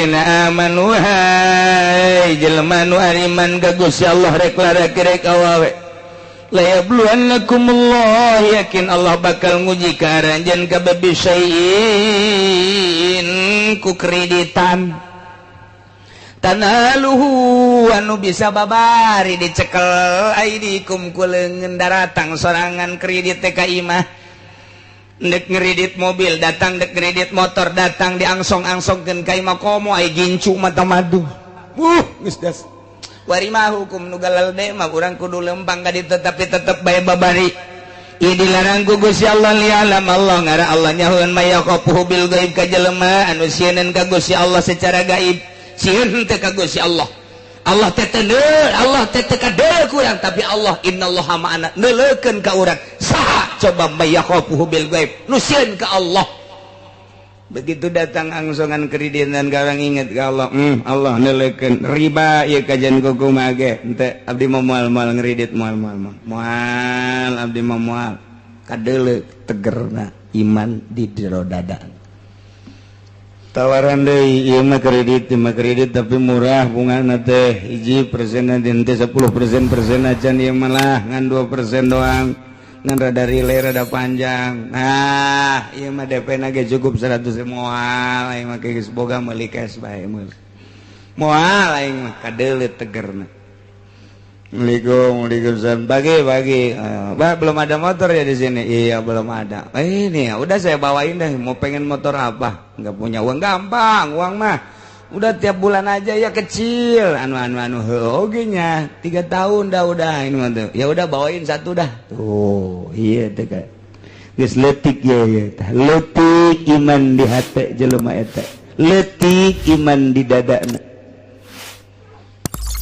ayyuhalladzina amanu, hai jelema nu ariman ka Gusti Allah, rek lalaki rek awewe, la yabluwannakumullah, yakin Allah bakal nguji ka aranjeun kabeh, bisyai'in ku kreditan, tanaluhu anu bisa babari dicekel, aidikum ku leungeun. Daratang sorangan kredit teh ka imah, dek ngeredit mobil datang, dek ngeredit motor datang, diangsong-angsongkeun ka imah komo ai gincu mata madu. Geus das wari mah hukum nu galelde mah urang kudu lempang ka ditu, tapi tetep bae babari. Ieu dilarang ku Gusti Allah. Lialam Allah, ngara Allah nyahoeun, may yakhafuhu bil gaib, ka jelema anu sieun ka Gusti Allah secara gaib. Sieun teh ka Gusti Allah, Allah teh teu, Allah teh teu kadeuleu ku urang, tapi Allah innallaha ma'ana, neuleukeun ka urang. Saha coba may yakhafuhu bil gaib, nu sieun ka Allah? Begitu datang angsongan kreditan, garang inget ke Allah, Allah neuleukeun. Riba ieu kajian kumaha ge henteu, abdi mah moal, moal ngredit, moal, moal, moal, moal, abdi mah moal. Kadeuleu tegerna iman di jero dada. Tawaran deui, ieu mah kredit, ieu mah kredit tapi murah bungana teh, 1% teh 10% persen acan, ieu malah ngan 2% doang, ngan rada relay, rada panjang. Nah, ieu mah DP na ge cukup 100. Moal aing mah, geus boga, meuli cash bae, meuli. Moal aing mah. Kadeuleu tegerna. Assalamualaikum, waalaikumsalam. Pagi, pagi. Pak, belum ada motor ya di sini? Iya, belum ada. Eh, ini ya, udah saya bawain deh. Mau pengen motor apa? Nggak punya uang, gampang, uang mah. Udah tiap bulan aja ya kecil. Anu anu anu, oke nya. 3 tahun dah udah ini mah tuh. Ya udah, bawain satu dah. Tuh, iya teh kayak. Geus leutik ya ya tah. Leutik iman di hati jelema eta. Leutik iman di dadana.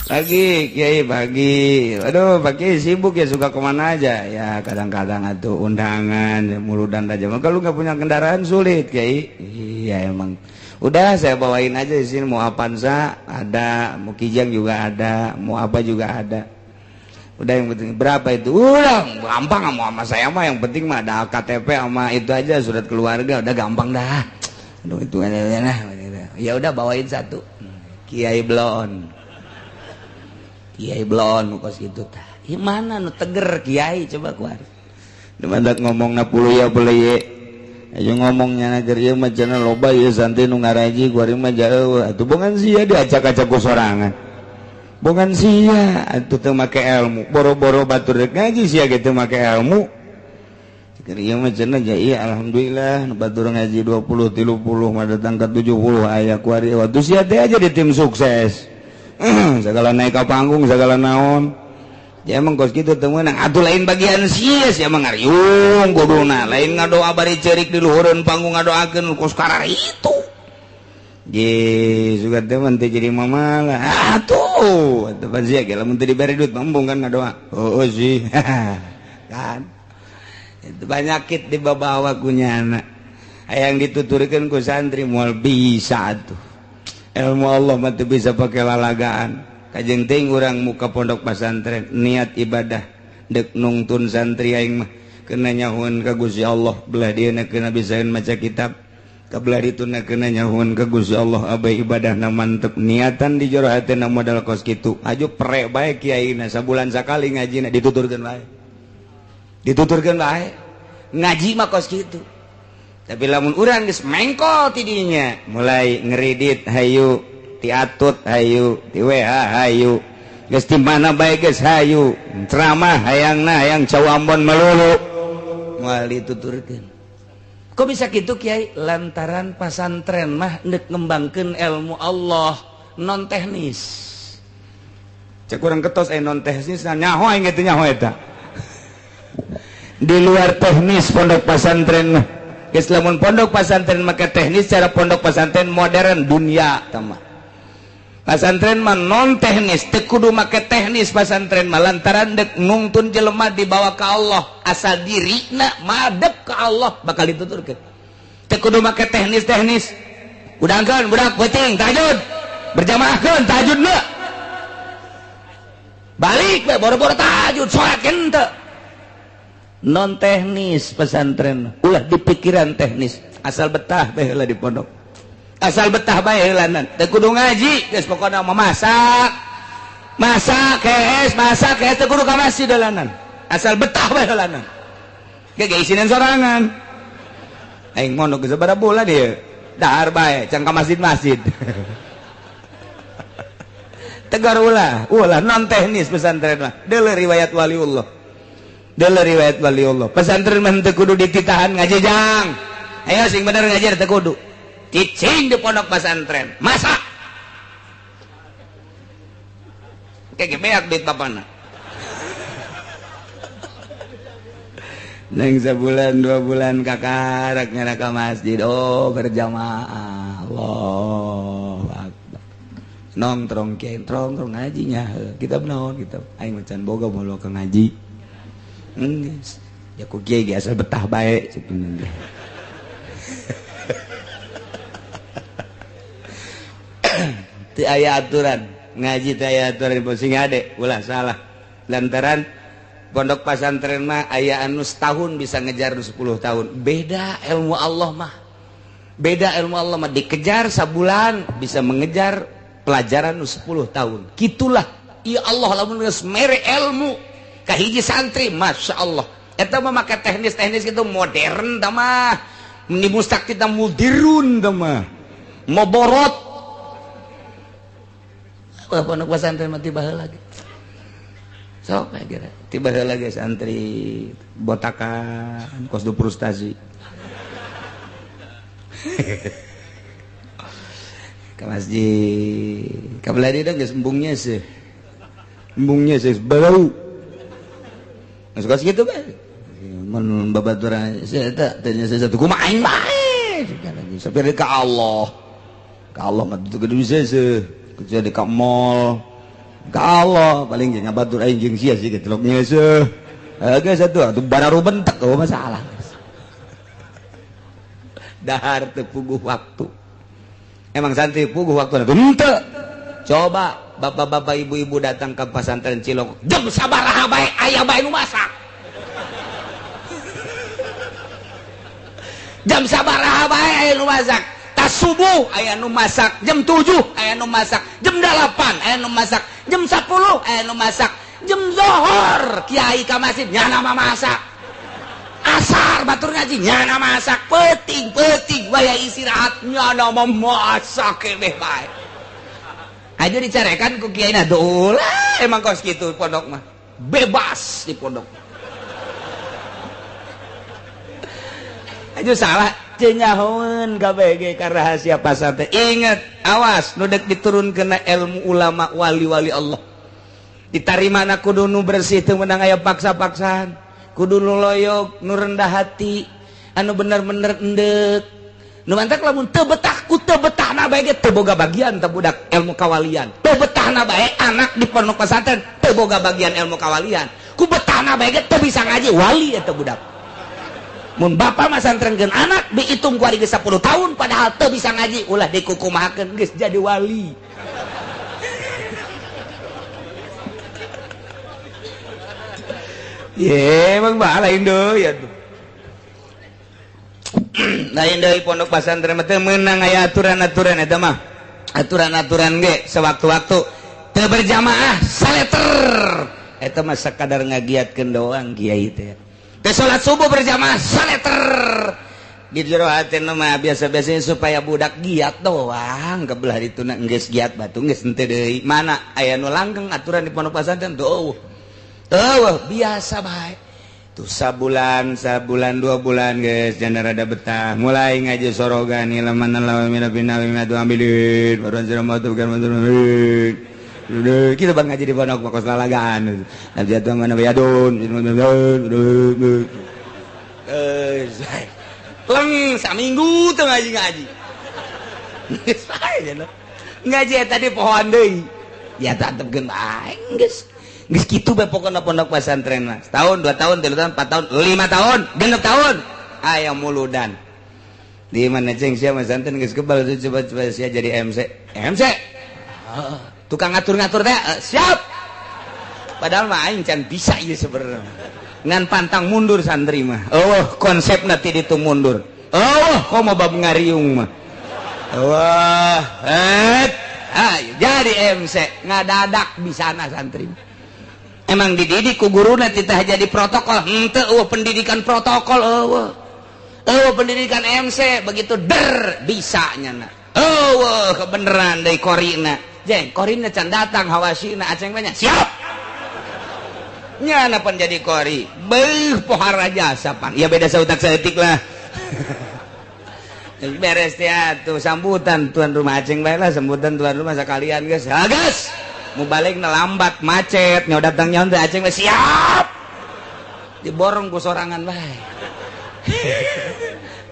Pagi, Kiai, pagi. Aduh, pagi sibuk ya, suka kemana aja? Ya kadang-kadang atau undangan, muludan aja. Kalau nggak punya kendaraan sulit, Kiai. Iya emang. Udah saya bawain aja di sini, mau Avanza ada, mau Kijang juga ada, mau apa juga ada. Udah, yang penting berapa itu? Udah gampang, mau sama saya mah yang penting mah ada KTP sama itu aja, surat keluarga, udah gampang dah. Aduh, itu nah. Ya udah, bawain satu. Kiai Blon. Kiai Blon kos gitu tah. Mana nu teger kiai coba keluar. Mandak ngomong na puluh ya boleh ye. Ayo ngomongnya na ieu mah cenah loba ieu santri nu ngaraji, kuari mah jauh. Atuh bongan sia diacak-acak ku sorangan. Bongan sia atuh teu make ilmu. Boro-boro batur rek ngaji, sia ge teu make ilmu. Keur ieu mah cenah ja iya alhamdulillah nu batur ngaji 20 30 mah datang ke 70 aya kuari. Waktu sia teh aja di tim sukses. Segala naik ke panggung, segala naon ya emang kos gitu teu meunang atuh, lain bagian sia, sia mah ngariung kuduna, lain ngadoa bari ceurik di luhureun panggung ngadoakeun kos karar itu. Ye, suka teh mah teu jadi mamalah atuh. Atuh pan sia ge lamun teu dibere duit embung kan ngadoa. Oh, oh sih kan itu banyakit dibawa ku nyana, hayang dituturkeun ku santri moal bisa atuh. Ilmu Allah mah teu bisa pakai lalagaan. Kajeng ting urang muka pondok pesantren niat ibadah, dek nungtun santri aing mah kena nyahuan ka Gusti Allah, belah dia kena bisaeun maca kitab, kabelah dituna kena nyahuan ka Gusti Allah, abai ibadah na mantep, niatan di jero hatena modal kos kitu. Aju prek bae kiai na sabulan sakali ngajina, dituturkeun bae, dituturkeun bae, ngaji mah kos kitu. Tapi lamun urang geus mengkol tidinya, mulai ngeridit hayu, tiatut hayu, ti WA hayu, geus di mana bae geus hayu, ceramah hayangna hayang cau Ambon melulu, moal dituturkeun. Kok bisa gitu, Kiai? Lantaran pasantren mah ndek ngembangkeun ilmu Allah non teknis. Cek urang ketos non teknis nyaho aing teh, nyaho eta di luar teknis pondok pesantren mah. Geus lamun pondok pesantren maka teknis, cara pondok pesantren modern dunia tama. Pesantren mah non teknis, teu kudu make teknis pesantren mah, lantaran dek nungtun jelema dibawa ke Allah, asal dirina madep ke Allah bakal dituturkeun. Teu kudu make teknis-teknis. Udangkeun budak peuting tahajud. Berjamaahkeun tahajudna. Balik we boro-boro tahajud, salat henteu. Non teknis pesantren, ulah dipikiran teknis, asal betah bae heula di pondok. Asal betah bae heulanan. Teu kudu ngaji, geus pokona mah masak. Masak kees, masak kees teu kudu ka masjid heulanan. Asal betah bae heulanan. Ge ge isinan sorangan. Aing mondok geus sabaraha bulan ieu. Dahar bae can ka masjid-masjid. Tegar ulah, ulah non teknis pesantren mah. Deuleu riwayat waliullah. Deuleu riwayat waliullah. Pesantren mah teu kudu dititahan ngaji jang. Ayo sing bener ngaji teu kudu. Cicing di pondok pesantren. Masak. Kayak beak duit bapana. Neng sebulan 2 bulan kakarak nyana ka masjid. Oh berjamaah. Allah akbar. Nongtrong kiai nongtrong ngajinya. Kitab naon kitab aing macan boga moal ka ngaji. Geus. Ya ku kiai ge asal betah bae cenah. Teu aya aturan, ngaji teu aya aturan sing ade ulah salah. Lantaran pondok pesantren mah aya anu setahun bisa ngejar nu 10 tahun. Beda ilmu Allah mah. Beda ilmu Allah mah dikejar sabulan bisa mengejar pelajaran nu 10 tahun. Kitulah ya Allah lamun geus mere ilmu ka hiji santri, Masya Allah. Eta mah make teknis-teknis gitu modern tah mah. Ni mustak kita mudirun tah mah. Moborot. Wah pondok pesantren mah tiba heula ge. Sok kira tiba heula ge santri botakan kos du frustasi. Ka masjid ka belah dieu geus embungnya sih. Embungnya sih bau. Geus kos kitu bae. Mun babaturan eta teh satu kumaha aing bae. Sampai ka Allah. Ka Allah mah teu kudu bisa sih. Kecuali ka mall. Ka Allah paling jeung ngabatur aing jeung sia sih getelok nyeuseuh. Geus atuh atuh bararu bentek oh masalah. Dahar teu puguh waktu. Emang santri puguh waktu atuh henteu. Coba bapak-bapak ibu-ibu datang ke pesantren Cilongok jam sabaraha bae aya bae nu masak. Jam sabaraha bae aya nu masak. Tas subuh aya nu masak, jam 7 aya nu masak, jam 8 aya nu masak, jam 10 aya nu masak, jam zohor kiai ka masjid nyana mah masak. Asar batur ngaji nyana masak, peuting-peuting waya istirahat nyana mah masak keneh bae. Aja dicarekan ku kiai na dolah emang kos kitu pondok mah. Bebas di pondok. Aja salah cenyahoeun KBG ka rahasia pasantren. Ingat, awas nu dek diturunkeun ilmu ulama wali-wali Allah. Ditarimana kudu nu bersih teu meunang aya paksa-paksaan. Kudu nu loyog, nu rendah hati, anu bener-bener endek. Nu mantak lamun teu betah ku teu betahna bae ge teu boga bagian teh budak ilmu kawalian. Teu betahna bae anak di pondok pesantren teu boga bagian ilmu kawalian. Ku betahna bae ge teu bisa ngaji wali eta budak. Mun bapak masantrenkeun anak dihitung ku ari geus 10 tahun padahal teu bisa ngaji ulah dikukumahakeun geus jadi wali. Ye emang bae lain deui atuh. Lain deui pondok pesantren mah teu meunang aya aturan-aturan eta mah. Aturan-aturan ge sewaktu-waktu teu berjamaah saleter. Eta mah sakadar ngagiatkeun doang kiai teh. Teu salat subuh berjamaah saleter. Di jero hatena mah biasa-biasanya supaya budak giat doang kebelah dituna geus giat batu geus henteu deui. Mana aya nu langgeng aturan di pondok pesantren tuh. Tuh biasa bae. Tuh sabulan, sabulan 2 bulan geus janda rada betah. Mulai ngaji sorogan ilaman lawan mina bina tu ambilin. Baru anjir mah tuh kan kita bang ngaji di pondok mah kos lalagaan. Nabi atuh mana bayadun. Leng saminggu teu ngaji-ngaji. Geus bae cenah. Ngaji eta di pohoan deui. Ya tetepkeun bae geus. Geus kitu bae pokona pondok pesantren mah. Setahun, 2 tahun, 3 tahun, 4 tahun, 5 tahun, 6 tahun. Aya muludan. Di mana ceng sia pesantren geus kebal coba-coba sia jadi MC. MC. Tukang ngatur-ngatur teh siap. Padahal mah aing can bisa ieu sebenarnya. Ngan pantang mundur santri mah. Eueuh konsepna ti ditu mundur. Eueuh komo bab ngariung mah. Wah, ayo jadi MC ngadadak bisana santri. Emang dididik ku guruna titah jadi protokol, henteu eueuh pendidikan protokol eueuh. Eueuh pendidikan MC begitu der bisa nyana. Eueuh kebeneran deui korina. Jeng, korina can datang hawasina aceng banyak. Siap. Nyana pan jadi kori. Beuh pohara jasa pan. Ya beda sautak saeutik lah. Beres ya tuh sambutan tuan rumah aceng bae lah, sambutan tuan rumah sekalian guys. Ha guys, mau balik lambat macet, nyawa datang nyawa teh aceng bae siap. Diborong ku sorangan bae.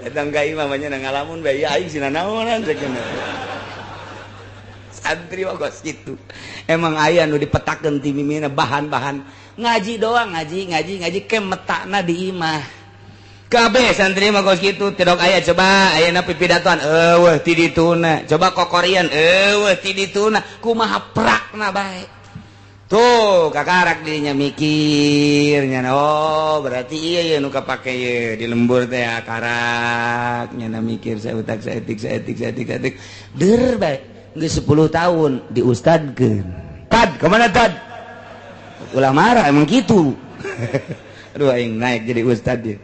Datang ka imah mah nya ngalamun bae ya aing sina naonan ceukna. Santri mah kos kitu. Emang aya nu dipetakeun ti mimina bahan-bahan ngaji doang, ngaji ngaji ngaji ke metakna di imah. Kabeh santri mah kos kitu tidak aya coba ayeuna pipidatoan eueuh ti dituna coba kokorian eueuh ti dituna kumaha prakna bae tuh kakarak dirinya mikir nya oh berarti iya ieu nu kapake ieu di lembur teh karak nya mikir sautak saeutik saeutik saeutik saeutik der bae geus 10 tahun diustadkeun tad kemana tad ulah marah emang kitu. Aduh aing naik jadi ustad ieu.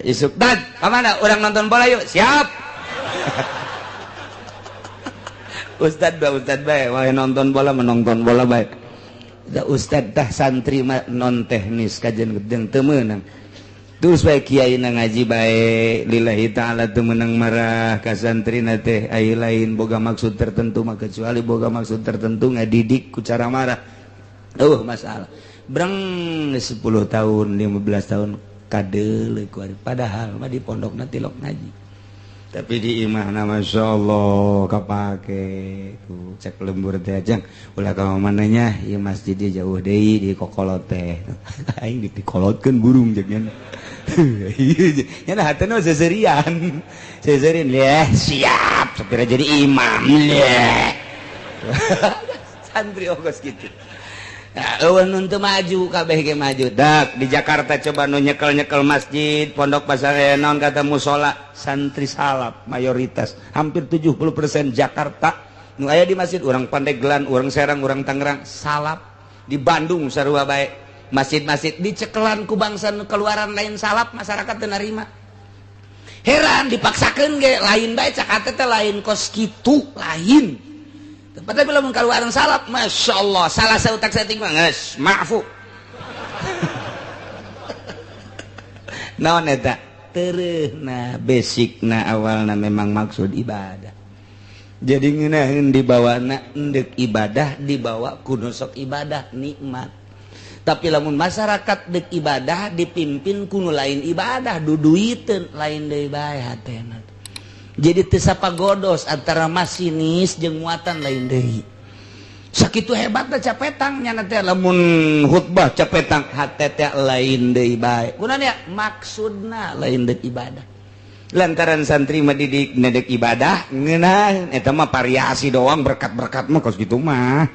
Isuk dad kemana orang nonton bola yuk siap. Ustad ba ustad bae wah nonton bola menonton bola bae da ustad tah santri mah non teknis kajian gedeng teu meunang terus bae kiai na ngaji bae lillahi taala teu meunang marah ka santrina teh ai lain boga maksud tertentu mah kecuali boga maksud tertentu ngadidik ku cara marah eueuh masalah breng 10 tahun 15 tahun kadeuleuh padahal mah di pondokna tilok ngaji tapi di imahna masyaallah kapake tuh cek lembur teh ajang ulah ka mana nya ieu masjid dia jauh deui di kokolot teh aing dikolotkeun burung jeung nya nya hatena seserian seserian leh siap sapira jadi imam leh. Santri ogos kitu. Nah, eueuh nu teu maju kabeh ge maju. Dak di Jakarta coba nu nyekel-nyekel masjid, pondok pasar naon kata musola, santri salaf mayoritas, hampir 70% Jakarta nu aya di masjid urang Pandeglang, urang Serang, urang Tangerang, salaf. Di Bandung sarua bae. Masjid-masjid dicekelan ku bangsa nu keluaran lain salaf, masyarakat teu narima. Heran dipaksakeun ge lain bae cak hate teh lain kos kitu, lain. Tempatnya bila mengkeluaran salaf, masya Allah, salah sautak saeutik mah geus maafu. Naon eta? Tereuhna basicna awalna memang maksud ibadah. Jadi ngeunaheun dibawana endek ibadah dibawa ku nu sok ibadah nikmat. Tapi lamun masyarakat dek ibadah dipimpin ku nu lain ibadah duduiteun lain deui bae hatena. Jadi teu sapagodos antara masinis jeung muatan lain deui. Sakitu hebatna capetang nya teh lamun khutbah capetang hate teh lain deui bae. Kunaon ya maksudna lain deui ibadah. Lantaran santri mah didik nedek ibadah ngeunah eta mah variasi doang berkat-berkat mah kos kitu mah.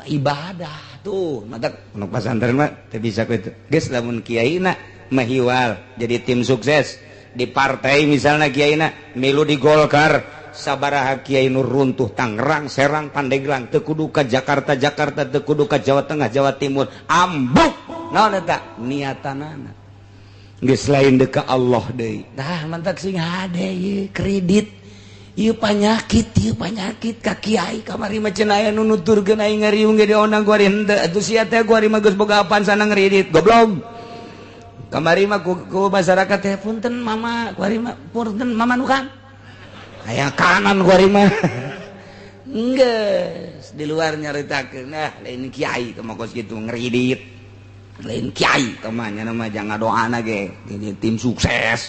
Ibadah tuh matak nu pasantren mah teu bisa kitu. Geus lamun kiaina mah hiwal jadi tim sukses. Di partai misalnya kiaina milu di Golkar sabaraha kiai nu runtuh Tangerang Serang Pandeglang teu kudu ka Jakarta Jakarta teu kudu ka Jawa Tengah Jawa Timur ambuk naon eta niatanana geus lain deuk ka Allah deui tah mantak sing hade ieu kredit ieu penyakit ka kiai kamari mah cenah aya nu nuturkeun aing ngariung ge diondang ku ari henteu atuh sia teh ku ari mah geus boga apaan sana ngredit goblok. Kamari mah ku masyarakat teh punten mama ku ari mah punten mama nu kan aya kanan ku ari mah geus di luar nyaritakeun nah lain kiai teh mah kos kitu ngridit lain kiai teh mah nya mah jangan doana ge jadi tim sukses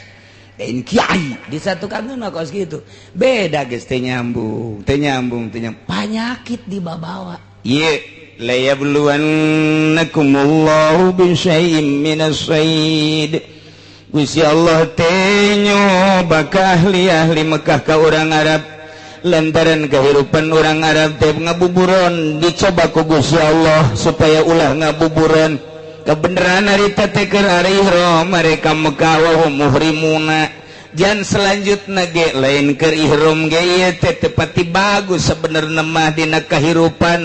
lain kiai disatukan mah kos kitu beda geus teh nyambung teh nyambung teh nyambung panyakit dibabawa ieu layabluwannakumullahu bisyai'in minas sayd. Gusti Allah teh nyoba ka ahli-ahli Mekah ka urang Arab lantaran kehidupan orang Arab teh ngabuburon dicoba ku Gusti Allah supaya ulah ngabuburon kebenaran harita teh keur ari ihram mereka Mekah wa hum muhrimuna Jan selanjutna ge lain keur ihram ge ieu teh teu pati bagus sebenarna mah dina kahirupan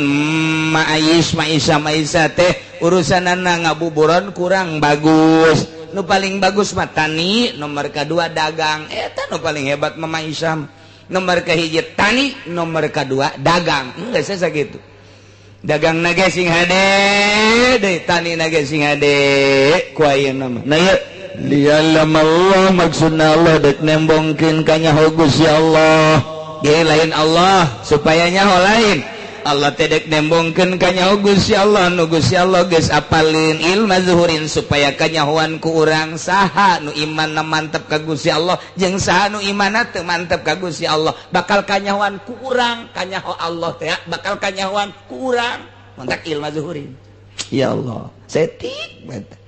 ma'ais ma'isa ma'isa teh urusanana ngabuburon kurang bagus. Nu paling bagus mah tani, nomor kadua dagang. Eta nu paling hebat mah ma'isa. Nomor kahiji tani, nomor kadua dagang. Geus sakitu. Dagang na ge sing hade deui, tani na ge sing hade ku ayeuna mah. Nah ieu liya'lam Allah maksudna Allah dek nembongkeun ka nyaho Gusti Allah. Ge lain Allah supaya nyaho lain. Allah teh dek nembongkeun ka nyaho Gusti Allah nu Gusti Allah geus apalin ilma zuhurin supaya kanyahoan ku urang saha nu imanna mantep ka Gusti Allah jeung saha nu imanna teu mantep ka Gusti Allah bakal kanyahoan ku urang kanyaho Allah teh bakal kanyahoan ku urang mantak ilma zuhurin. Ya Allah setik banget.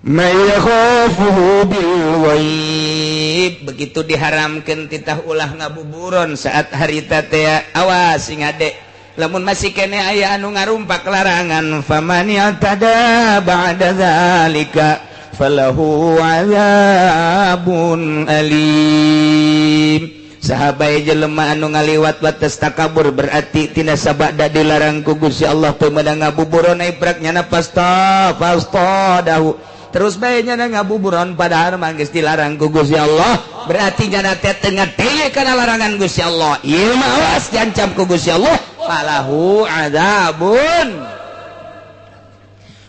May yakhafuhu bil ghaib begitu diharamkeun titah ulah ngabuburon saat harita teh awas sing ade lamun masih kene aya anu ngarumpak larangan faman yatada ba'da zalika falahu azabun alim. Sahabai jelema anu ngaliwat wates takabur berarti tina sabada dilarang ku Gusti Allah teu meunang ngabuburon iprak nyana pasta pasta dahu terus bae nyana ngabuburon padahal mah geus dilarang ku Gusti Allah berarti nyana teh teu ngadeye kana larangan Gusti Allah ieu mah awas diancam ku Gusti Allah falahu adzabun.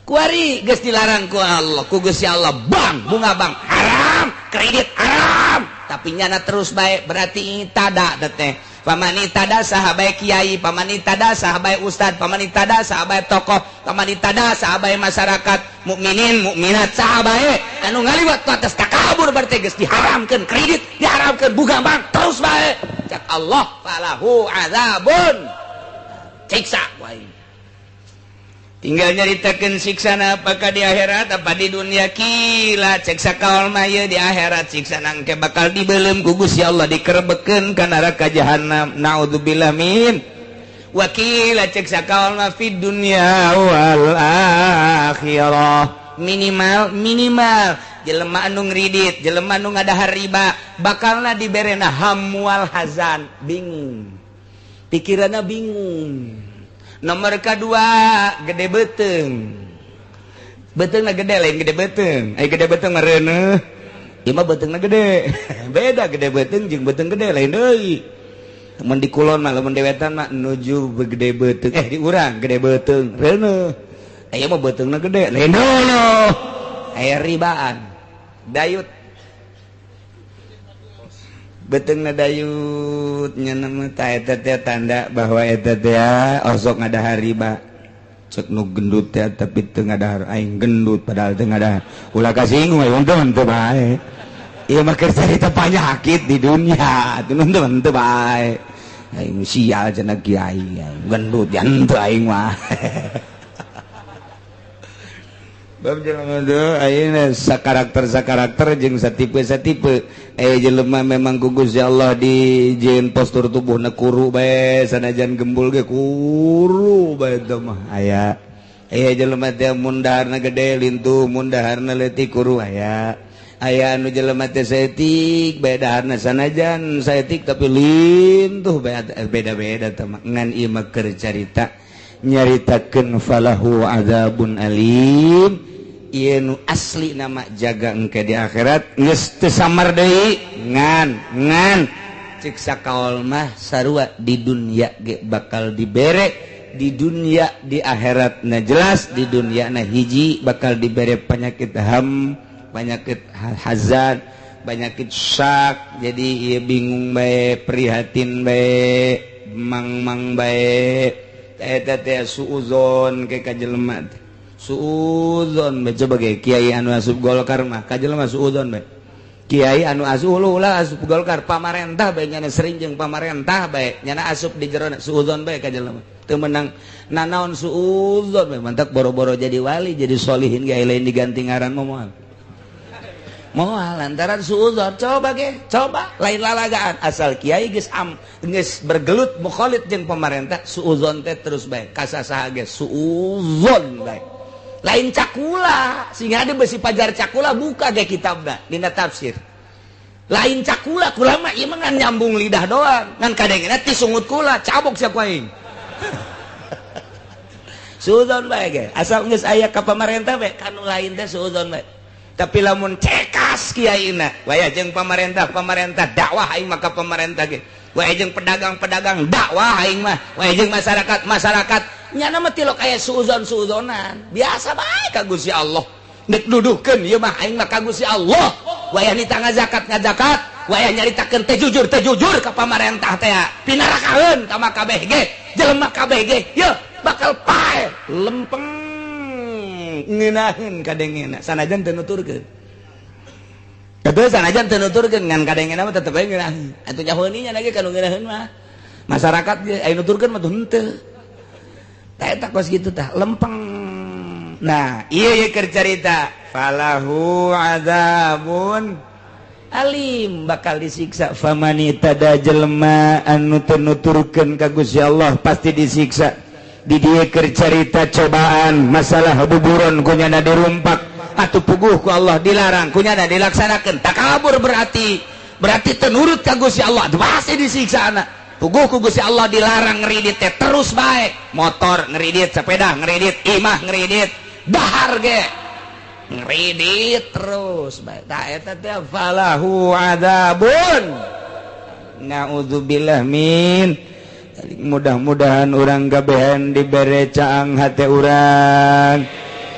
Kuari geus dilarang ku Allah ku Gusti Allah bang bunga bang haram kredit haram tapi nyana terus bae berarti tada teh pamani tada saha bae kiai pamani tada saha bae ustad pamani tada saha bae tokoh pamani tada saha bae masyarakat mukminin mukminat saha bae anu ngaliwat ka atas takabur berarti geus diharamkeun kredit diharamkeun bunga bang terus bae cak Allah falahu azabun siksa wae. Tinggal nyaritakeun siksana apakah di akhirat apa di dunia kila cek sakaol mah ieu di akhirat siksana engke bakal dibeuleum ku Gusti Allah dikerebekeun ka neraka jahanam naudzubillah min wakila cek sakaol mah fid dunya wal akhirah minimal minimal jelema anu ngridit jelema anu ngadahar riba bakalna diberena hamwal hazan bingung pikiranna bingung. Nomor kedua gede beteng betengna gede lain gede beteng ai gede beteng mah reuneuh ieu mah betengna gede beda gede beteng jeung beteng gede lain deui mun di kulon mah lamun di wetan mah nuju gede beteng di urang gede beteng reuneuh aya mah betengna gede lain deui aya ribaan dayut betengna dayut nya mah ta eta teh tanda bahwa eta teh osok ngadahar riba cek nu gendut teh tapi teu ngadahar aing gendut padahal teu ngadahar ulah kasinggung we teu bae ieu mah keur carita penyakit di dunia atuh teu bae aing sial cenah kiai gendut jan teu aing mah bab jelema teh ayeuna sakarakter jeung satipe-satipe jelema memang ku Gusti Allah dijieun postur tubuhna kuru bae sanajan gembul ge kuru bae teh mah aya jelema teh mun daharna gede lintuh mun daharna leutik kuru aya aya anu jelema teh saeutik bae daharna sanajan saeutik tapi lintuh bae beda-beda teh mah ngan ieu mah keur carita nyaritakeun falahu azabun alim ieu nu asli nama jaga engke di akhirat geus teu samar deui ngan ngan cek sakaol mah sarua di dunia ge bakal dibere di dunia di akhirat na jelas di dunia na hiji bakal dibere penyakit ham penyakit hazan penyakit syak jadi ieu bingung bae prihatin bae mang-mang bae eta teh suuzon ke ka jelema teh suuzon bae coba ge kiai anu asup Golkar mah ka jelema suuzon bae kiai anu asup ulah asup Golkar pamarentah bae nyana sering jeung pamarentah bae nyana asup di jero suuzon bae ka jelema teu meunang nanaon suuzon bae mantak boro-boro jadi wali jadi solihin ge lain diganti ngaran mah moal moal lantaran suuzon coba ge coba lain lalagaan asal kiai geus am geus bergelut mukhalid jeung pamarentah suuzon teh terus bae kasasaha ge suuzon bae lain cakula sehingga ada besi pajar cakula buka ge kitabna dina tafsir. Lain cakula kula mah ieu mah ngan nyambung lidah doang, ngan kadengena ti sungut kula cabok sia ku aing. Suudzon bae ge, asal geus aya ka pamarentah bae kanu lain teh suudzon bae. Tapi lamun cekas kiaina, waya jeung pamarentah dakwah aing mah ka pamarentah ge. Waya jeung pedagang-pedagang dakwah aing mah, waya jeung masyarakat nyana mah tilok aya suudzon-suudzonan. Biasa bae ka Gusti Allah. Nek duduhkeun ieu mah aing mah ka Gusti Allah. Wayah nita ngazakat ngazakat, wayah nyaritakeun teh jujur ka pamarentah teh. Pinarakaeun ka mah kabeh ge, jelema kabeh ge, yeuh bakal paeh lempeng ngeunaheun kadengena sanajan teu nuturkeun. Atuh sanajan teu nuturkeun ngan kadengena mah tetep bae ngeunaheun. Atuh nyahoeun nya lagi kanu ngeunaheun mah. Masyarakat ge aya nuturkeun mah henteu. Tah eta kos kitu tah lempeng. Nah, ieu ye keur carita falahu adzabun alim bakal disiksa famani tada jelema anu teu nuturkeun ka Gusti Allah pasti disiksa. Di dieu keur carita cobaan masalah buburon kunyana dirumpak atuh puguh ku Allah dilarang kunyana dilaksanakeun takabur berarti teu nurut ka Gusti Allah pasti disiksa anak. Puguh ku Gusti Allah dilarang ngeridit teh terus bae, motor ngeridit, sepeda ngeridit, imah ngeridit, dahar ge ngeridit terus bae. Tah eta teh falahu adzabun. Naudzubillah min. Mudah-mudahan urang gabehan dibere caang hate urang,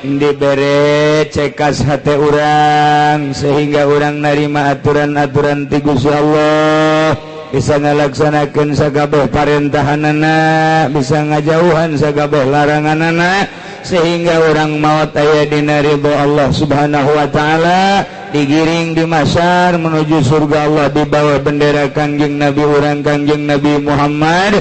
dibere cekas hate urang sehingga urang narima aturan-aturan ti Gusti Allah, bisa ngalaksanakeun sakabeh parentahanana, bisa ngajauhan sakabeh laranganana sehingga orang maut aya dina ridho Allah Subhanahu wa taala, digiring di mahsyar menuju surga Allah di bawah bendera Kangjeng Nabi urang Kangjeng Nabi Muhammad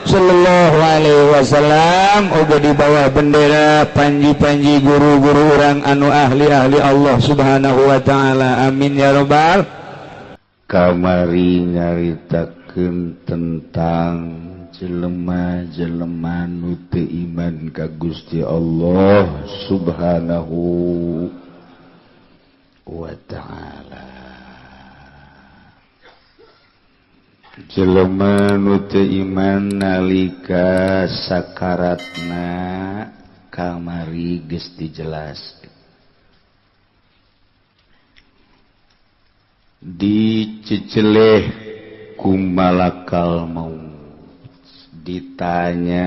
sallallahu alaihi wasallam, oge di bawah bendera panji-panji guru-guru urang anu ahli-ahli Allah Subhanahu wa taala. Amin ya rabbal. Kamari nyaritakeun tentang jelema-jelema nu teu iman ka Gusti Allah Subhanahu wa ta'ala. Jelema nu teu iman nalika sakaratna kamari geus dijelaskeun. Diceceleh ku malakal maut, ditanya,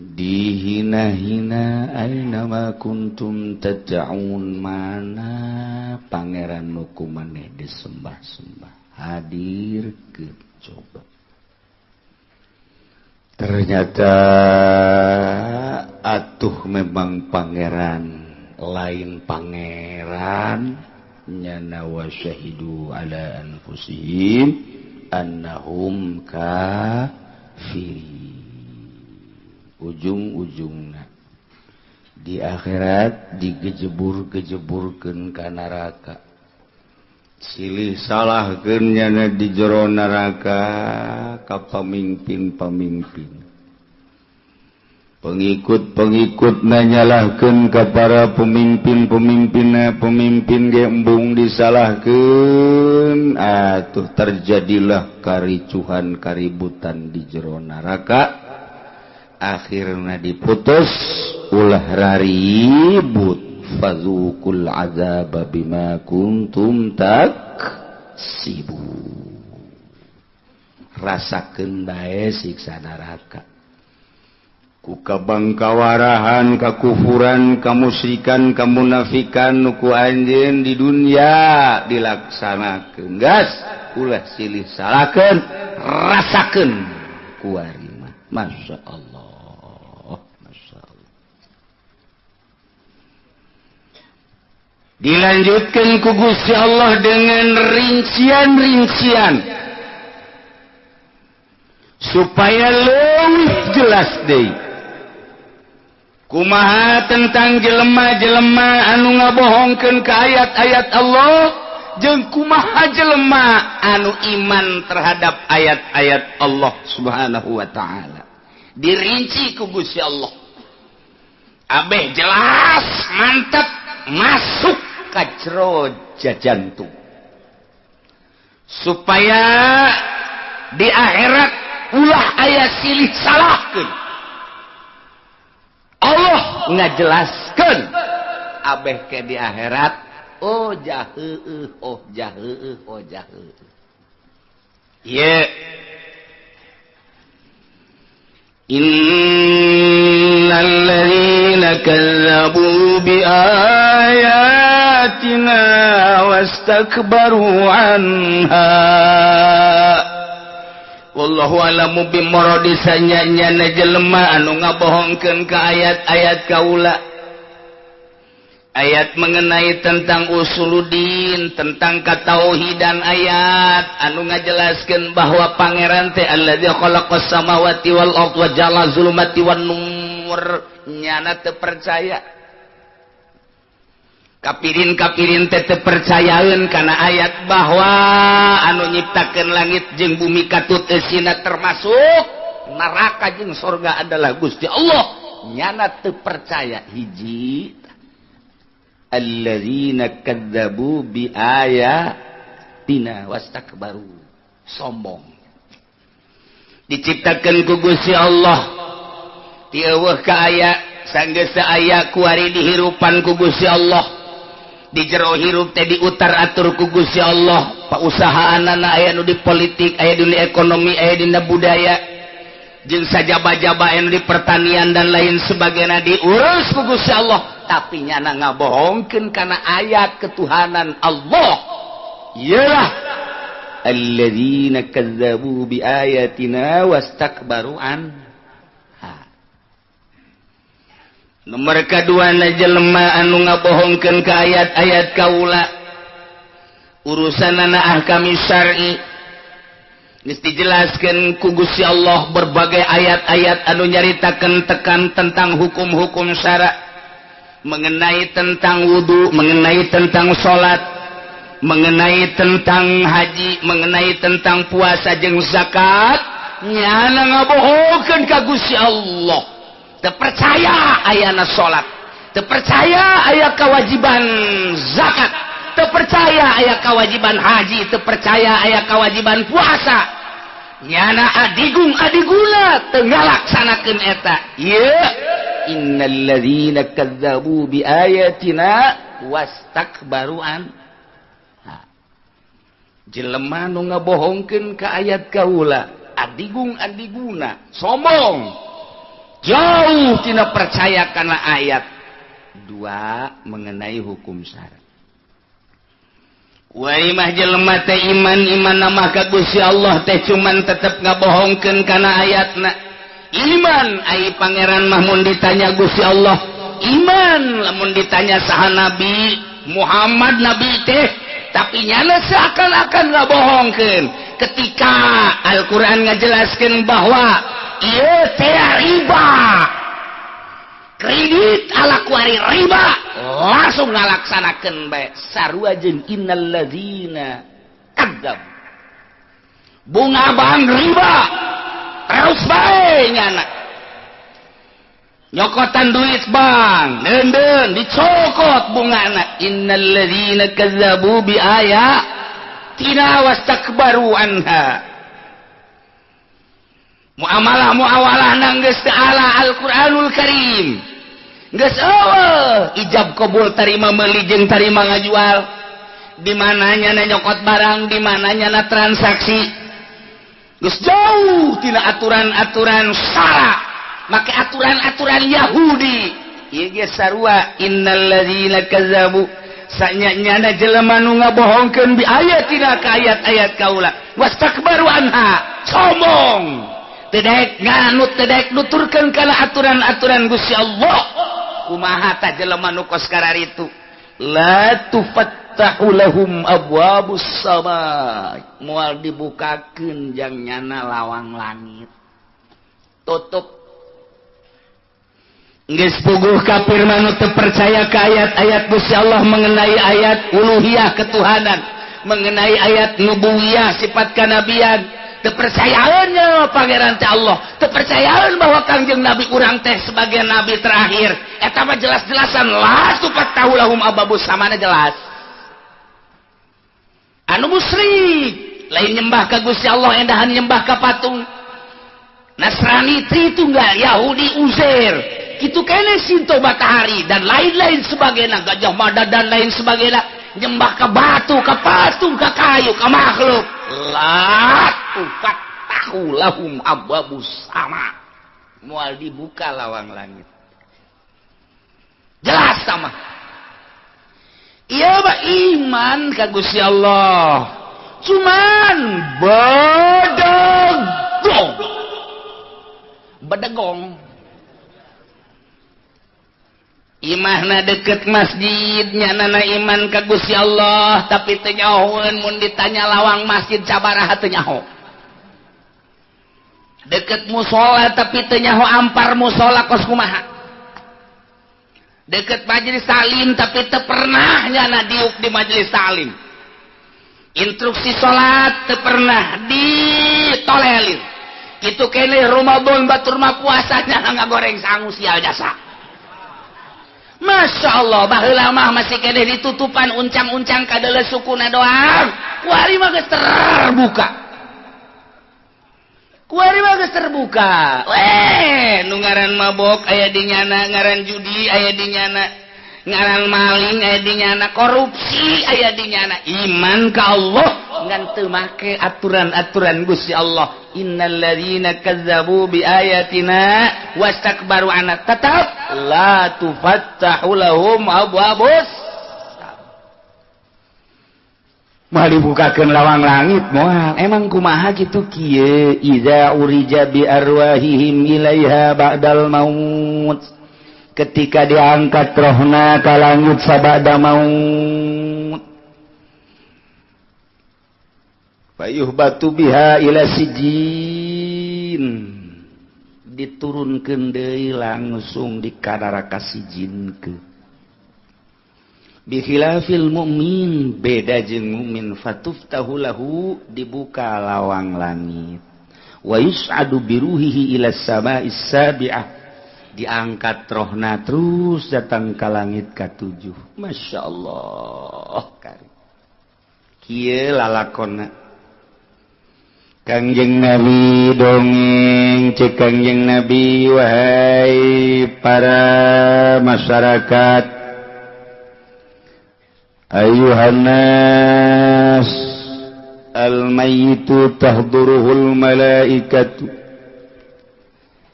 dihina-hina, aina ma kuntum tad'un, mana pangeran nu ku maneh disembah-sembah, hadir ke coba. Ternyata atuh memang pangeran lain pangeran nyana wa syahidu ala anfusihim annahum kafirin. Ujung-ujungna di akhirat digejebur-gejeburkeun ka neraka, silih salahkeun nyana di jero neraka ka pamimpin-pamimpin, pengikut-pengikut nanyalahkeun ka para pemimpin-pemimpinna, pemimpin ge embung disalahkeun. Atuh terjadilah karicuhan kaributan di jero neraka. Akhirna diputus ulah raribut, fazuqul azaba bima kuntum taksibu. Rasakeun bae siksa neraka ku kabangkawarahan, kakufuran, kamusyrikan, kamunafikan nu ku anjeun di dunia dilaksanakeun. Gas ulah silih salahkeun, rasakeun kuari mah. Masya Allah, Masya Allah. Dilanjutkan ku Gusti Allah dengan rincian-rincian supaya leuwih jelas deui. Kumaha tentang jelema-jelema anu ngabohongkeun ka ayat-ayat Allah jeung kumaha jelema anu iman terhadap ayat-ayat Allah Subhanahu wa taala. Dirinci ku Gusti Allah. Abeh jelas, mantap, masuk ke ka jero jantung supaya di akhirat ulah aya silih salahkeun. Allah ngajelaskeun abeh ke di akhirat oh jaheueuh oh jaheueuh oh jaheueuh. Ye innal ladzina kazzabu bi ayatina wastakbaru anha wallahu alamu bimuradi sanyanya jelema anu ngabohongkeun ka ayat-ayat kaula, ayat mengenai tentang usuluddin, tentang katauhidan, ayat anu ngajelaskeun bahwa pangeran teh allazi khalaqas samawati wal ardh wa ja'ala zulumati wan nur, nyana teu percaya. Kapirin-kapirin teh teu percayaeun kana ayat bahwa anu nyiptakeun langit jeung bumi katut eusina termasuk neraka jeung sorga adalah Gusti Allah, nyana teu percaya. Hiji alladzina kadzabu bi ayatina wastakbaru, sombong. Diciptakeun ku Gusti Allah ti eueuh ka aya sanggeus aya kuari dihirupan ku Gusti Allah, di jero hirup teh diutar atur ku Gusti Allah. Pausahaanana aya nu di politik, aya di ekonomi, aya dina budaya jeung sajaba-jaba aya nu di pertanian dan lain sebagainya diurus ku Gusti Allah. Tapi nyana ngabohongkeun kana ayat ketuhanan Allah. Iyalah alladzina kazzabu bi ayatina wastakbaru an. Nomor kadua na jelema anu ngabohongkeun ka ayat-ayat kaula, urusanana ahkam syar'i geus dijelaskeun ku Gusti Allah berbagai ayat-ayat anu nyaritakeun tekan tentang hukum-hukum syara, mengenai tentang wudu, mengenai tentang salat, mengenai tentang haji, mengenai tentang puasa jeung zakat, nyana ngabohongkeun ka Gusti Allah. Teu percaya ayana salat, teu percaya aya kewajiban zakat, teu percaya aya kewajiban haji, teu percaya aya kewajiban puasa, nyana adigung adiguna teu ngalaksanakeun eta. Ieu innal ladzina kazzabu bi ayatina wastakbaru an. Jelema nu ngabohongkeun ka ayat kaula, adigung adiguna, sombong, jauh tidak percaya karena ayat. Dua mengenai hukum syara. Warimah jelema teh iman iman nama ka Gusti Allah teh cuman tetep ngabohongkeun kana ayatna. Iman ai pangeran mah mun ditanya Gusti Allah, iman lamun ditanya saha Nabi Muhammad nabi teh, tapi nyana seakan-akan ngabohongkeun ketika Al-Qur'an ngajelaskeun bahwa ieu teh riba, kredit ala kuari riba, langsung ngalaksanakeun bae sarua jeung innal ladzina kadzab, bunga bank riba terus bae nyana, nyokotan duit bank deundeun dicokot bungana. Innal ladzina kazzabu bi ayatina wastakbaru anha. Muamalah muawalah nang geus teu ala Al-Qur'anul Karim, geus eueuh ijab kabul tarima meuli jeung tarima ngajual, di mana nyana nyokot barang, di mana nyana transaksi, geus jauh tina aturan-aturan syara, make aturan-aturan Yahudi. Ieu ge sarua innal ladzina kazzabu, sanyana jelema nu ngabohongkeun bi ayatina ka ayat-ayat kaula, wastakbaru anha, sombong, teu daek nganut, teu daek nuturkeun kana aturan-aturan Gusti Allah. Kumaha tah jelema nu kos kararitu? La tufattahu lahum abwabus sama, moal dibukakeun jang nyana lawang langit, tutup. Geus puguh kafir manu teu percaya ka ayat-ayat Gusti Allah mengenai ayat uluhiyah ketuhanan, mengenai ayat nubuwiyah sifat kanabian, teu percayaeun pangeran teh Allah, teu percayaeun bahwa Kangjeng Nabi urang teh sebagai nabi terakhir. Eta mah jelas-jelasan la tufattahu lahum abwabus samana jelas. Anu musyrik lain nyembah ka Gusti Allah, endahan nyembah ka patung. Nasrani Tritunggal, Yahudi Uzair, kitu keneh Sinto Matahari dan lain-lain sebagainya, Gajah Mada dan lain sebagainya, nyembah ke batu, ke patung, ke kayu, ke makhluk. La tufattahu lahum abwabus sama, moal dibuka lawang langit. Jelas sama. Iya mah iman ka Gusti Allah, cuman bedegong. Bedegong. Imahna deket masjid, nyanana iman ka Gusti Allah, tapi teu nyahoeun mun ditanya lawang masjid sabaraha teu nyaho. Deket musola tapi teu nyaho ampar musola kos kumaha. Deket majelis taklim tapi teu pernah nyana diuk di majelis taklim. Instruksi salat teu pernah ditolelir. Kitu keneh Ramadan batur mah puasanya ngagoreng sangu sial jasa. Masya Allah, baheula mah masih keneh ditutupan uncang-uncang kadeuleu sukuna doang. Kuari mah geus terbuka. Kuari mah geus terbuka. Weh, nu ngaran mabok aya di nyana, ngaran judi aya di nyana, ngaran maling aya di nyana, korupsi aya di nyana. Iman ka Allah ngan teu make aturan-aturan Gusti Allah. Innalladzina kazzabu bi ayatina wastakbaru anha tetap la tufattahu lahum abwabus. Moal dibukakeun lawang langit moal. Emang kumaha kitu kieu iza urija bi arwahihim ilaiha ba'dal maut. Ketika diangkat rohna ka langit sabada maut. Fayuhbatu biha ila sijin, diturunkeun deui langsung di kadaraka sijinkeun. Bikhilafil mukmin, beda jeung mukmin, fatuftahu lahu, dibuka lawang langit. Wa yus'adu biruhihi ila sama'is sabi'ah, diangkat rohna terus datang ka langit katujuh. Masya Allah, kieu lalakonna. Kangjeng Nabi dongeng cek Kangjeng Nabi, wahai para masyarakat, ayuhannas, almayyitu tahduruhul malaikatu.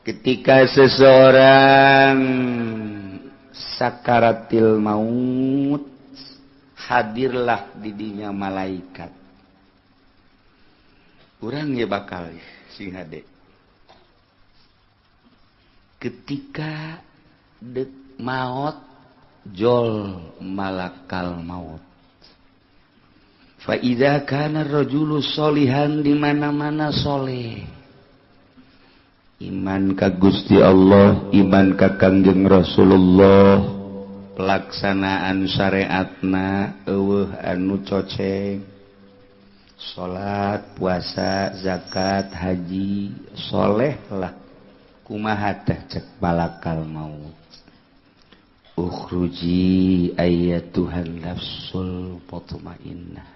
Ketika seseorang sakaratil maut, hadirlah didinya malaikat. Urang ya bakal sing hade. Ketika dek maut jol malakal maut. Fa idza kana rajulu solihan, di mana-mana soleh. Iman ka Gusti Allah, iman ka Kangjeng Rasulullah, pelaksanaan syariatna eueuh anu coceng. Salat, puasa, zakat, haji, soleh lah. Kumaha teh cek malakal maut. Ukhruji ayyatuhan nafsul mutmainnah.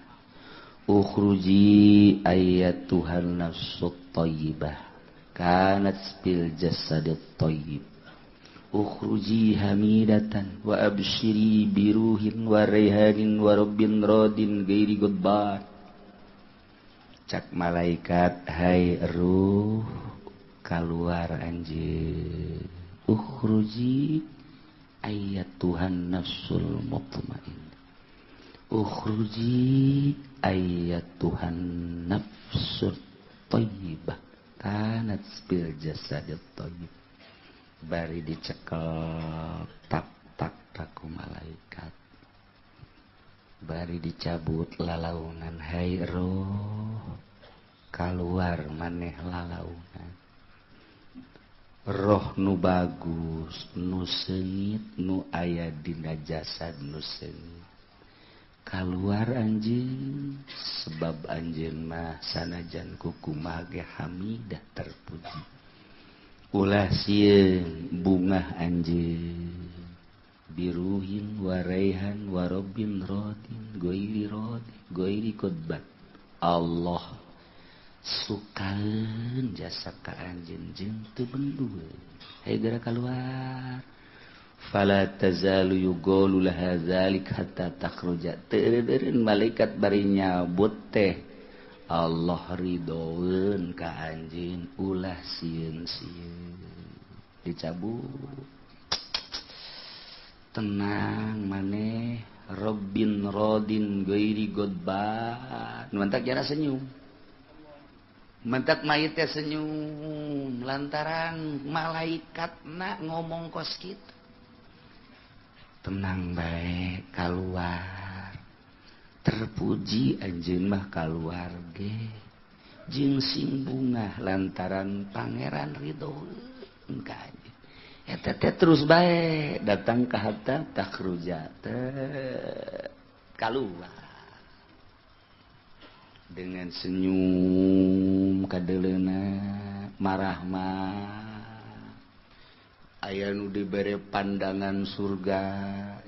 Ukhruji ayyatuhan nafsut thayyibah. Kanat bil jasadit thayyib. Ukhruji hamidatan wa abshiri biruhin wa raihanin wa rabbin radin ghairi ghadban. Cak malaikat, hai ruh, keluar anjeun. Ukhruji ayyatuhan nafsul mutmainnah. Ukhruji ayyatuhan nafsul thayyibah. Kanat bil jasadit thayyib. Bari dicekel tak tak taku malaikat. Bari dicabut lalaunan, hai roh, keluar maneh lalaunan. Roh nu bagus, nu seungit, nu aya dina jasad nu seungit. Kaluar anjeun, sebab anjeun mah sanajan kukumaha ge hamidah terpuji. Ulah sieun bungah anjeun. Biruhin waraihan warobin rodin goiri rodin goiri kodbat. Allah sukaeun jasa ka anjeun jeung teu bendueun. Hayu geura kaluar. Fala tazalu yuqalu laha zalik hatta takhruja. Teu eureun malaikat bari nyabut teh Allah ridoeun ka anjeun ulah sieun-sieun. Dicabut. Tenang maneh Robbin rodin ghairi godban. Mantak jara senyum. Mantak mayit teh senyum lantaran malaikatna ngomong kos kitu. Tenang bae kaluar. Terpuji anjeun mah kaluar ge. Jeung sing bungah lantaran pangeran ridhoeun ka anjeun. Eta teh terus bae datang ka hatta takhruja teh kaluar dengan senyum kadeleuna marahmah aya nu dibere pandangan surga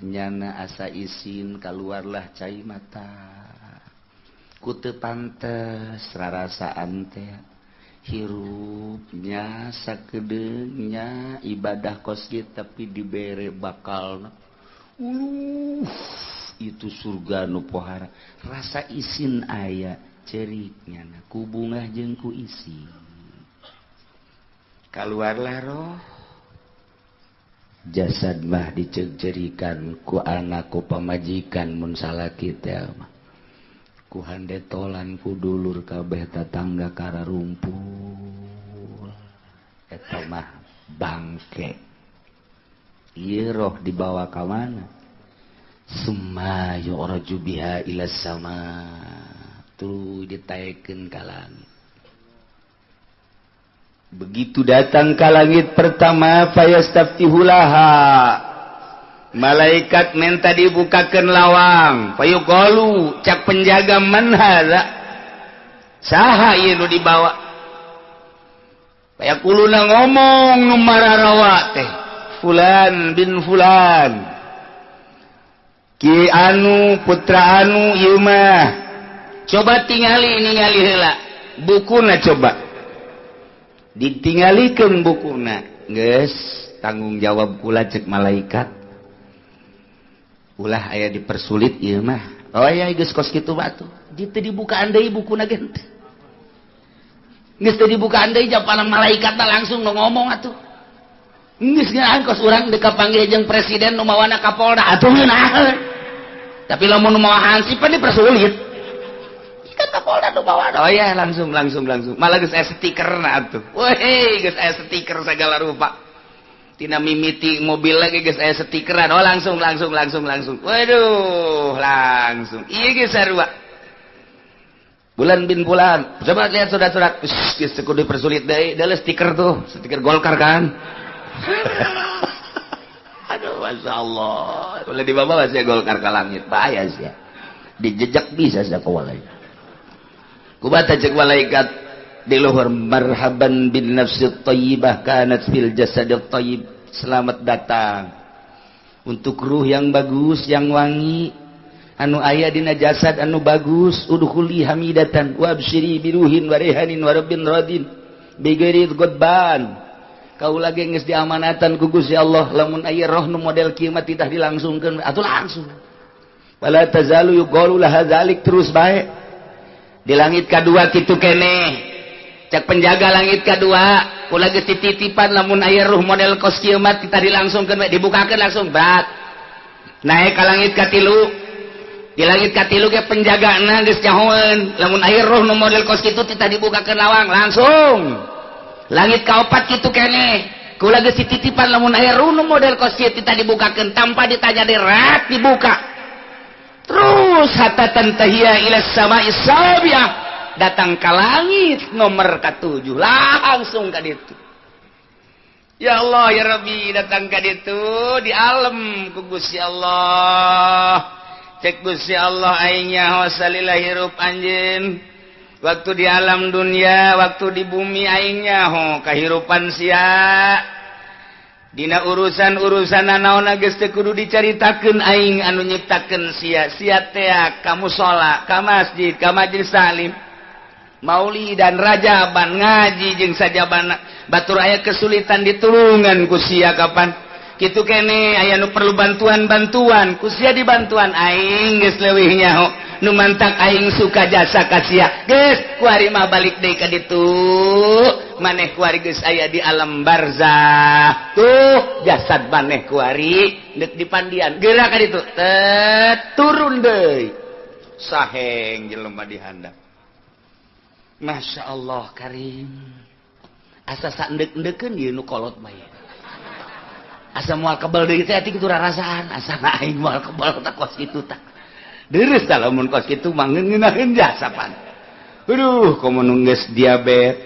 nyana asa isin kaluarlah cai mata ku teu pantes rarasaan teh hirupnya sakedeungnya ibadah kos kieu tapi dibere bakal uluh itu surga nu pohara rasa isin aya cerik nyana ku bungah jeung ku isin kaluarlah roh jasad mah diceuk-cerikan ku anak ku pamajikan mun salaki teh mah ku handetolan ku dulur kabeh tatangga kararumpul eta mah bangke ieu roh dibawa ka mana summa yu'raju biha ila sama tuluy ditaekeun ka langit. Begitu datang ka langit pertama fayastaftihulaha malaikat minta dibukakan lawang payuqalu cak penjaga man hadza saha ieu nu dibawa payakuluna ngomong nu mararawa teh fulan bin fulan ki anu putra anu ieu mah coba tingali ningali heula bukuna coba ditingalikeun bukuna geus tanggung jawab kula cek malaikat ulah aya dipersulit ieu mah. Oh ya geus kos kitu batu. Teu dibukaan deui bukuna ge henteu. Geus teu dibukaan deui japana malaikatna langsung nu ngomong atuh. Geus ngeunahan kos urang deuk kapanggih jeung presiden nu mawana Kapolda atuh ngeunaheun. Tapi lamun nu mawa hansip pan dipersulit. Kan Kapolda nu mawana. Oh ya langsung langsung langsung. Malah geus aya stikerna atuh. Weh geus aya stiker segala rupa. Tina mimiti mobil lagi geus aya stikeran. Oh langsung langsung langsung langsung. Waduh, langsung. Ieu geus sarua. Bulan bin bulan. Coba lihat surat-surat. Geus kudu dipersulit deui. Deuleu stiker tuh, stiker Golkar kan. Aduh, masyaallah. Boleh dibawa sia Golkar ka langit. Bahaya sia. Dijejak bisa sia kawalai. Kubata cek malaikat di luhur marhaban bin nafsi thayyibah kanat fil jasadit thayyib. Selamat datang untuk ruh yang bagus yang wangi anu aya dina jasad anu bagus udkhuli hamidatan wa absyiri biruhin wa rihanin wa rabbin radin bighairi ghadban. Kaula ge geus diamanatan ku Gusti Allah lamun aya roh nu model kieu mah titah dilangsungkeun atuh langsung wala tazalu yuqalu laha zalik terus bae di langit kadua kitu keneh cak penjaga langit kedua kula geus tititipan lamun aya ruh model kos kieu mah titah dilangsungkeun we dibukakeun langsung berat naik ka langit katilu di langit katilu ge penjagana geus nyahoeun lamun aya ruh nu model kos kitu titah dibukakeun lawang langsung langit kaopat kitu keneh kula geus tititipan lamun aya ruh nu model kos kieu titah dibukakeun tanpa ditanya derat dibuka terus hatta tantahiya ila samai sabiah datang ke langit nomor ke-7 langsung ka ditu. Ya Allah ya Rabbi datang ka ditu di alam ku Gusti Allah. Cek Gusti Allah aing nyaho salila hirup anjeun. Waktu di alam dunia, waktu di bumi aing nyaho kahirupan sia. Dina urusan-urusan naon geus teu kudu dicaritakeun aing anu nyiptakeun sia sia teh ka musala, ka masjid, ka majelis taklim, maulid dan rajaban, ngaji jeung sajabana. Batur aya kesulitan ditulungan ku sia. Kapan kitu kene aya nu perlu bantuan-bantuan, ku sia dibantuan. Aing geus leuwih nyaho, nu mantak aing suka jasa ka sia. Geus kuari mah balik deui ka ditu. Maneh kuari geus aya di alam barzah. Tuh jasad maneh kuari deuk dipandian, geura ka ditu. Tet turun deui, saheng jelema di handap. Masya Allah karim, asa saendek-endekeun ieu nu kolot mah ieu. Asa moal kebal deui teh kitu rarasaan, asa aing moal kebal tah kos kitu tah. Deres tah lamun kos kitu mah ngeunaheun jasa pan. Aduh, komo nu geus diabet,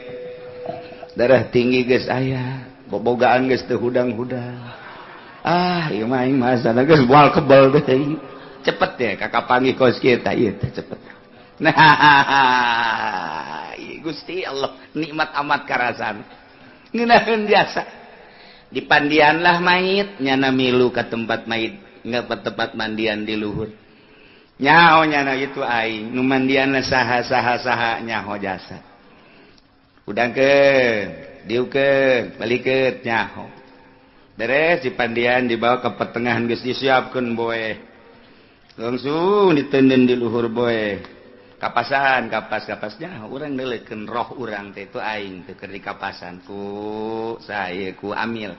darah tinggi geus aya, bobogaan geus teu hudang-hudang. Ah, ieu mah aing mah asana geus moal kebal deui. Cepet ya kakak panggih kos kieu tah ieu teh cepet. Nah, Gusti Allah nikmat amat karasan. Ngeunaheun jasa. Dipandianlah mayit, nyana milu ka tempat mayit, nggak ke tempat mandian di luhur. Nyaho nyana itu aing, nu mandianna saha saha saha, nyaho jasa. Udangkeun, diukeun, balikeun nyaho. Beres dipandian, dibawa ke pertengahan, geus disiapkeun boe. Langsung ditenden di luhur boe. Kapasan, kapas kapasnya urang neuleukeun roh urang teh itu aing teh keur dikapasan ku saya ku amil.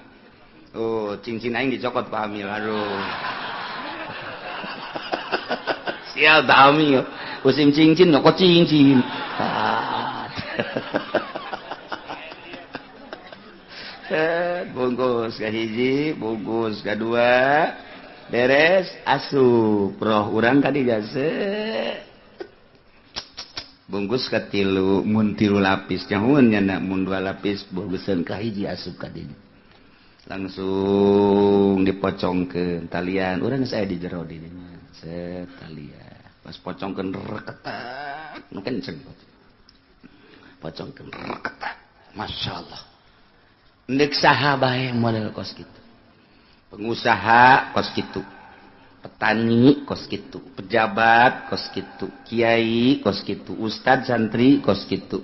Oh, cincin aing dicokot ku amil. Aduh. Sial tak amil. Musim cincin nyokot cincin. Ah. Bungkus ke hiji, bungkus kedua, beres asup roh urang tadi jasa. Bungkus ke tilu, mun tilu lapis nyahueun nya, mun dua lapis bungkuseun ka hiji, asup ka dinya. Langsung dipocongkeun talian, urang geus aya di jero di dinya. Set talian. Pas pocongkeun reketak, nu kenceng. Pocongkeun reketak. Masyaallah. Ndek saha bae model kos kitu. Pengusaha kos kitu, petani kos kitu, pejabat kos kitu, kiai kos kitu, ustad santri kos kitu.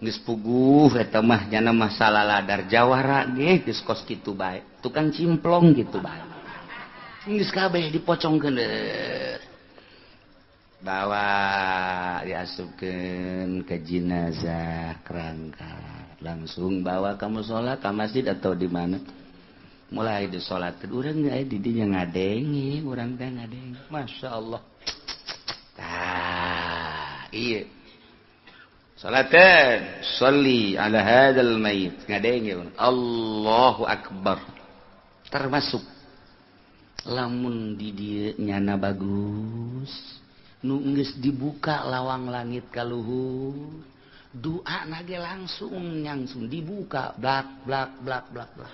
Geus puguh eta mah nyana masalah ladar jawara ge geus kos kitu bae. Tukang cimplong gitu bae. Geus kabeh dipocongkeun, bawa diasupkeun ke jenazah kerangka, langsung bawa ke musola, ke masjid atau di mana, mulai disolatkeun. Urang aya di dinya ngadenge, urang teh ngadenge, Masya Allah. Tah iya salatkeun, sholli ala hadzal mayit, ngadenge Allahu akbar. Termasuk lamun di dieu nyana bagus, nu geus dibuka lawang langit ka luhur, doa nage langsung nyangsung dibuka blak blak blak blak blak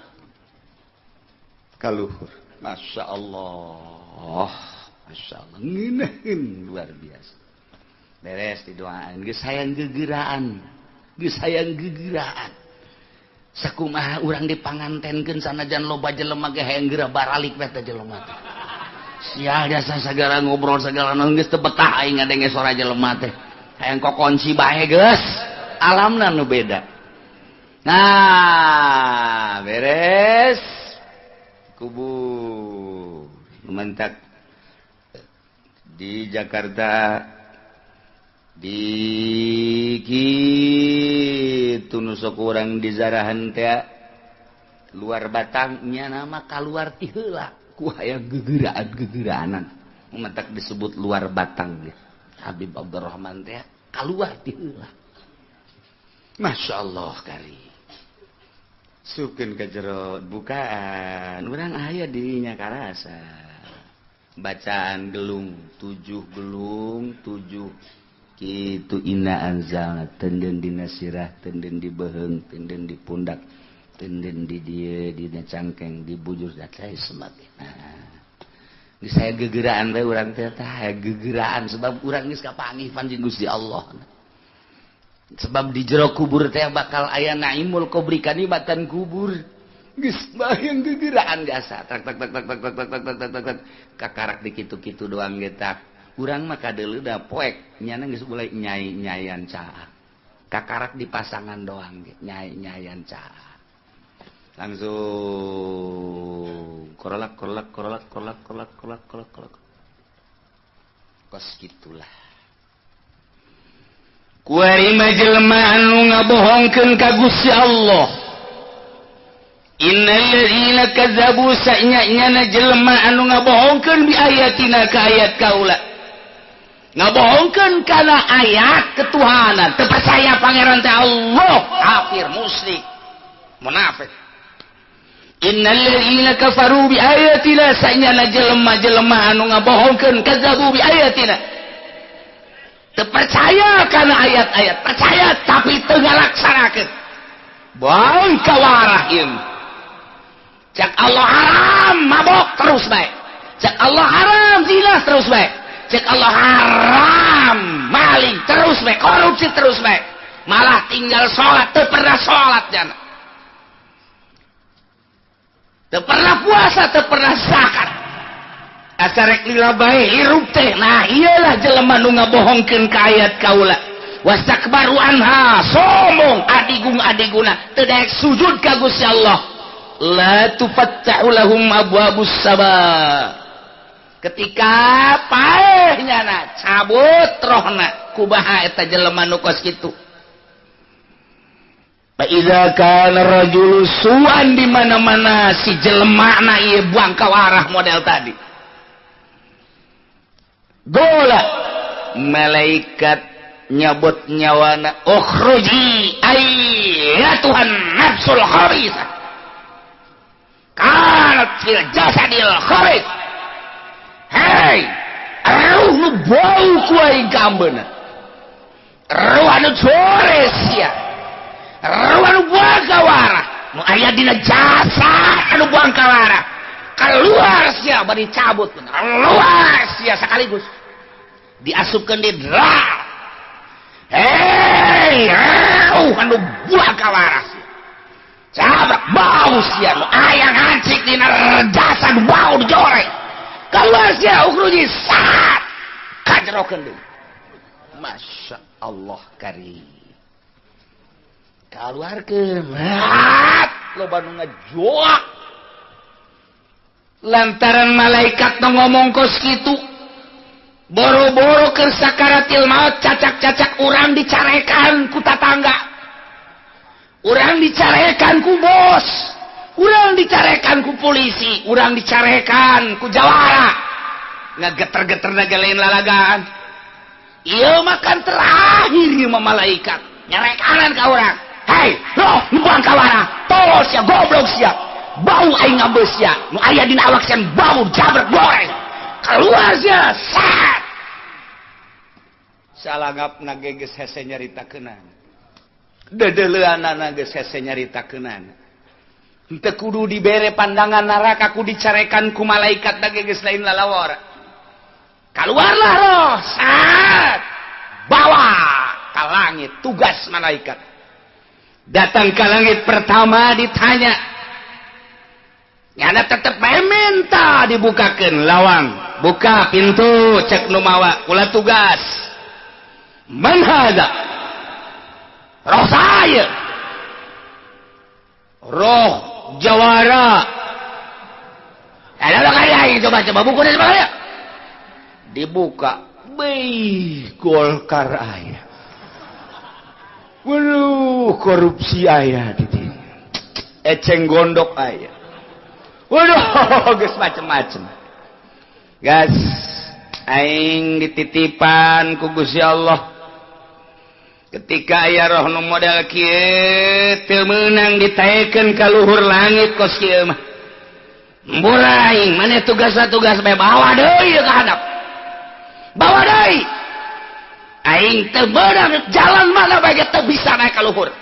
ka luhur. Masya Allah, Masya Allah, ngeunaheun luar biasa. Beres didoaan, geus hayang gegeraan, geus hayang gegeraan. Sakumaha urang dipangantenkeun sanajan loba jelema ge hayang geura baralik we teh jelema teh. Sial jasa sagala ngobrol sagala naon geus teu betah aing ngadenge sora jelema teh. Hayang kokonci bae geus. Alamna nu beda. Nah, beres kubur mentak di Jakarta di kitu nu sok urang di zarahan teh luar batangnya nama kaluar ti heula ku hayang gegeraan-gegeraanan, mentak disebut luar batang ya. Habib Abdurrahman teh kaluar ti heula. Masya Allah kari sukeun ka jero bukaan urang aya dirinya karasa bacaan gelung 7 gelung 7 kitu inna anzalna, tenden dina sirah, tenden di beheung, tenden di pundak, tenden di dieu, dina cangkeng, di bujur dan lain sebagainya. Geus aya gegeraan we urang teh, tah gegeraan sebab urang geus kapanggih panjing Gusti Allah. Sebab di jero kubur teh bakal aya naimul kubri, kanikmatan kubur. Geus bayang gegeraan jasa tak tak tak tak tak tak tak tak tak tak tak kakarak di kitu-kitu doang ge tak. Urang mah kadeuleu da poek nyana geus mulai nyai-nyayan caak. Kakarak di pasangan doang ge nyai-nyayan caak. Langsung korolak korolak korolak korolak korolak korolak korolak korolak. Kos gitulah. Kuari mah jelema anu ngabohongkeun ka Gusti Allah. Innalladzina kadzabu sa'nya-nyana jelema anu ngabohongkeun bi ayatina ka ayat kaula. Ngabohongkeun kana ayat ketuhanan, teu percaya pangeran teh Allah, kafir, musyrik, munafik. Innalladzina kafaru bi ayatina sa'nyana jelema-jelema anu ngabohongkeun kadzabu bi ayatina. Teu percaya kana ayat-ayat, percaya tapi teu ngalaksanakeun. Bae kawarah ieu. Cak Allah haram mabok terus baik. Cak Allah haram zina terus baik. Cak Allah haram maling terus baik, korupsi terus baik. Malah tinggal sholat, teu pernah sholat jana. Teu pernah puasa, teu pernah zakat. Asa rek lila bae hirup teh. Nah, iyalah jelema nu ngabohongkeun ka ayat kaula. Wastakbaru anha, sombong adigung-adiguna, teu daek sujud ka Gusti Allah. La tufattahu lahum abwabus sama. Ketika paehnya na cabut rohna kubaha eta jelema nu kos kitu. Fa idza kana rajulu su'an di mana-mana si jelema na ieu buang ka arah model tadi. Gola malaikat nyabut nyawana ukhruji ayyatuhan nafsul khabithah. Kanat fil jasadil khabith. Hei, ruh nu bau ku aing kambeuna. Ruh anu jores sia. Ruh anu buang kawarah. Nu aya dina jasa anu buang kawarah. Keluar sia bari cabut. Keluar sia sekaligus. Diasupkeun di dra. Hei, ruh anu buang kawarah sia. Cabak bau sia nu aya ngancik dina jasa nu bau dijoreng. Keluar sia ukhruji sat kajerokeun deui. Masya Allah karim. Kaluarkeun loba nu ngajoak. Lantaran malaikat nu ngomong kos kitu, boro-boro keur sakaratil maut cacak-cacak urang dicarekan ku tatangga. Urang dicarekan ku bos, urang dicarekan ku polisi, urang dicarekan ku jawara. Ngageter-geter naga lain lalagaan. Ieu makan terakhir ieu mah malaikat nyarekanan ka urang. Hei, roh buang kawara, tolol sia, goblok sia. Bau aing ngambeus sia, nu aya dina awak sia bau jabrek goreng. Keluar sia, sat. Salangapna ge geus hese nyaritakeunana. Dedeleuanana geus hese nyaritakeunana. Henteu kudu dibere pandangan neraka ku dicarekan ku malaikat da ge geus lain lalawara. Keluarlah roh, sat. Bawa ka langit tugas malaikat. Datang ke langit pertama ditanya. Nyana tetep bae minta dibukakeun lawang, buka pintu cek nu mawa kula tugas. Man hadza? Roh saya, roh jawara. Ada kaya coba-coba bukunya coba kaya. Dibuka, beh Golkar aya. Waduh, korupsi aya di dieu. Eceng gondok aya. Waduh, geus macem-macem. Gas, aing dititipan ku Gusti Allah. Ketika aya roh nu model kieu teu meunang ditaekeun ka luhur langit kos kieu mah. Embur aing, maneh tugas-tugas bae bawa deui ka handap. Bawa deui. Aing teu meunang jalan mana bae ge teu bisa naik ka luhur.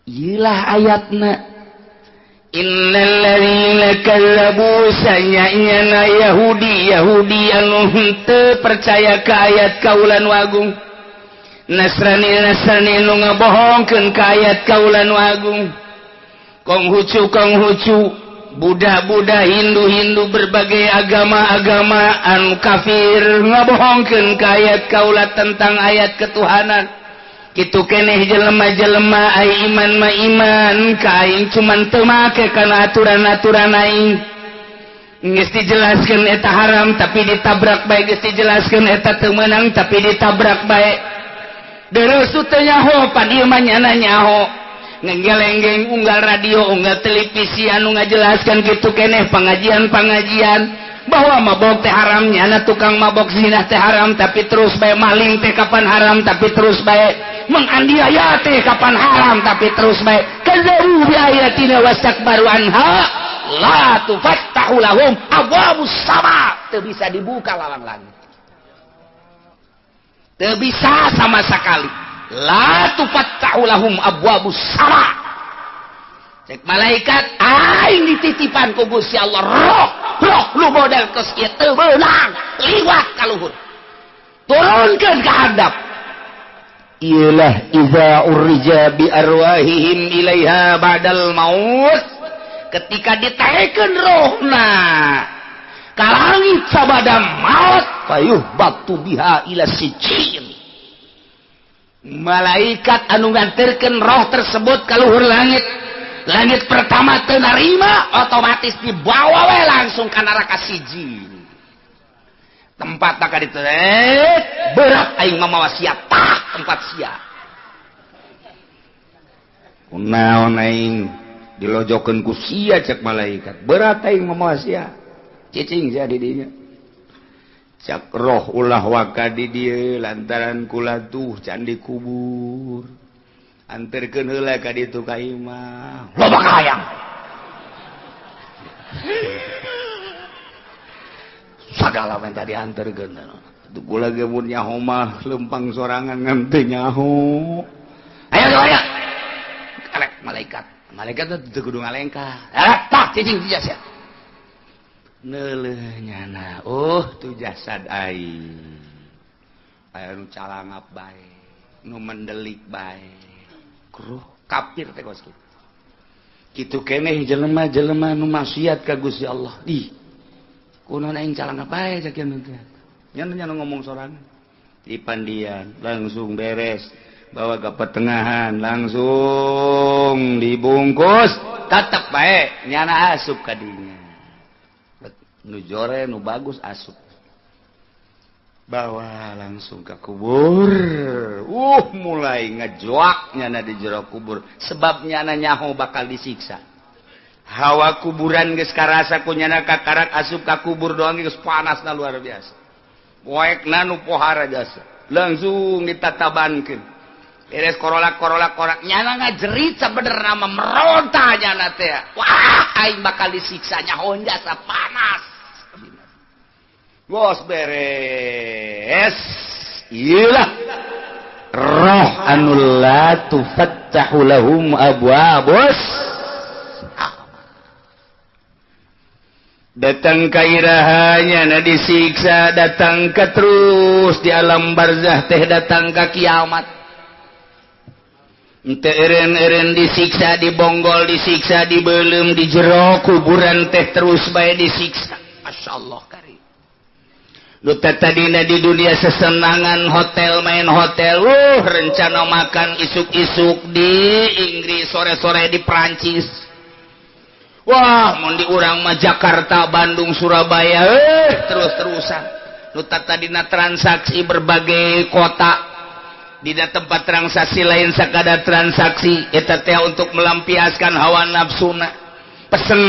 Ieu lah ayatna. Innalladzina kazzabu sanyana Yahudi Yahudi anu henteu percaya ka ayat kaula nu agung. Nasrani Nasrani nu ngabohongkeun ka ayat kaula nu agung. Konghucu Konghucu, Buddha-Buddha, Hindu-Hindu, berbagai agama-agama anu kafir ngabohongkeun ka ayat kaula tentang ayat ketuhanan. Kitu keneh jelema-jelema ai iman ma iman ka aing, cuman teu make kana aturan-aturan aing. Geus dijelaskeun eta haram tapi ditabrak bae, geus dijelaskeun eta teu meunang tapi ditabrak bae. Dereus teu nyaho, pan ieu mah nyana nyaho. Ngegelenggeng unggal radio, unggal televisi anu ngajelaskan gitu keneh, pengajian-pengajian bahwa mabok teh haram, nyana tukang mabok, zina teh haram tapi terus bae, maling teh kapan haram tapi terus bae, menganiaya teh kapan haram tapi terus bae. Kadzabu bi ayatina wastakbaru anha la tufattahu lahum abwabus sama, teu bisa dibuka lawang langit, teu bisa sama sekali. La tufattahu lahum abwabus sama. Cek malaikat aing dititipan ku Gusti Allah roh roh lu model kos ieu teu beunang liwat ka luhur, turunkeun ka handap. Iyalah iza urija bi arwahihim ilaiha ba'dal maut, ketika ditaekeun rohna ka langit sabada maut, fayuh batu biha ila sijin. Malaikat anu nganterkeun roh tersebut ka luhur langit, langit pertama teu narima, otomatis dibawa we langsung ka neraka sijin. Tempat tak ditu berat aing mamawa sia, tah tempat sia. Kunaon aing dilojokeun ku sia, cek malaikat, berat aing mamawa sia, cicing sia di dinya. Cak roh ulah waka di dieu lantaran kula tuh can dikubur, anterkeun heula ka ditu ka imah loba kahayang sagala menta dianterkeun. Atuh kula ge mun nyaho mah lempang sorangan ngan teu nyaho. Ayo ayo karek malaikat, malaikat teh kudu ngalengkah, tah cicing sia neuleuh nyana. Oh tu jasad aing aya nu calangap bae, nu mendelik bae, kruh kafir teh kos kitu. Kitu keneh jelema-jelema nu maksiat ka Gusti Allah. Ih kunaon aing calangap bae sakieu teh, nyana nyana ngomong sorangan di pandian langsung beres, bawa ke pertengahan langsung dibungkus, tetep bae nyana asup ka dinya. Nu jore nu bagus asup, bawa langsung ke kubur. Mulai ngejoak nyana di jero kubur, sebab nyana nyaho bakal disiksa. Hawa kuburan geus karasa ku nyana, kakarak asup ka kubur doang geus panasna luar biasa, poekna nu pohara jasa, langsung ditatabankeun. Beres korolak korolak korak, nyana ngajerit sabenerna mah meronta nyana teh. Wah aing bakal disiksa, nyaho jasa panas. Bos beres. Iyalah roh anu la tufattahu lahum abwabus. Datang ka irahanya na disiksa, datang ka terus di alam barzah teh, datang ka kiamat. Ente eren-eren disiksa, dibonggol, disiksa, dibelem, di jero kuburan teh terus bae disiksa. Masyaallah karim. Lu tadina di dunia sesenangan hotel, main hotel, rencana makan isuk-isuk di Inggris, sore-sore di Perancis. Wah, mun di urang mah Jakarta, Bandung, Surabaya, terus-terusan. Nu tadina transaksi berbagai kota, dina tempat transaksi lain sakada transaksi eta teh untuk melampiaskan hawa nafsuna. Pesen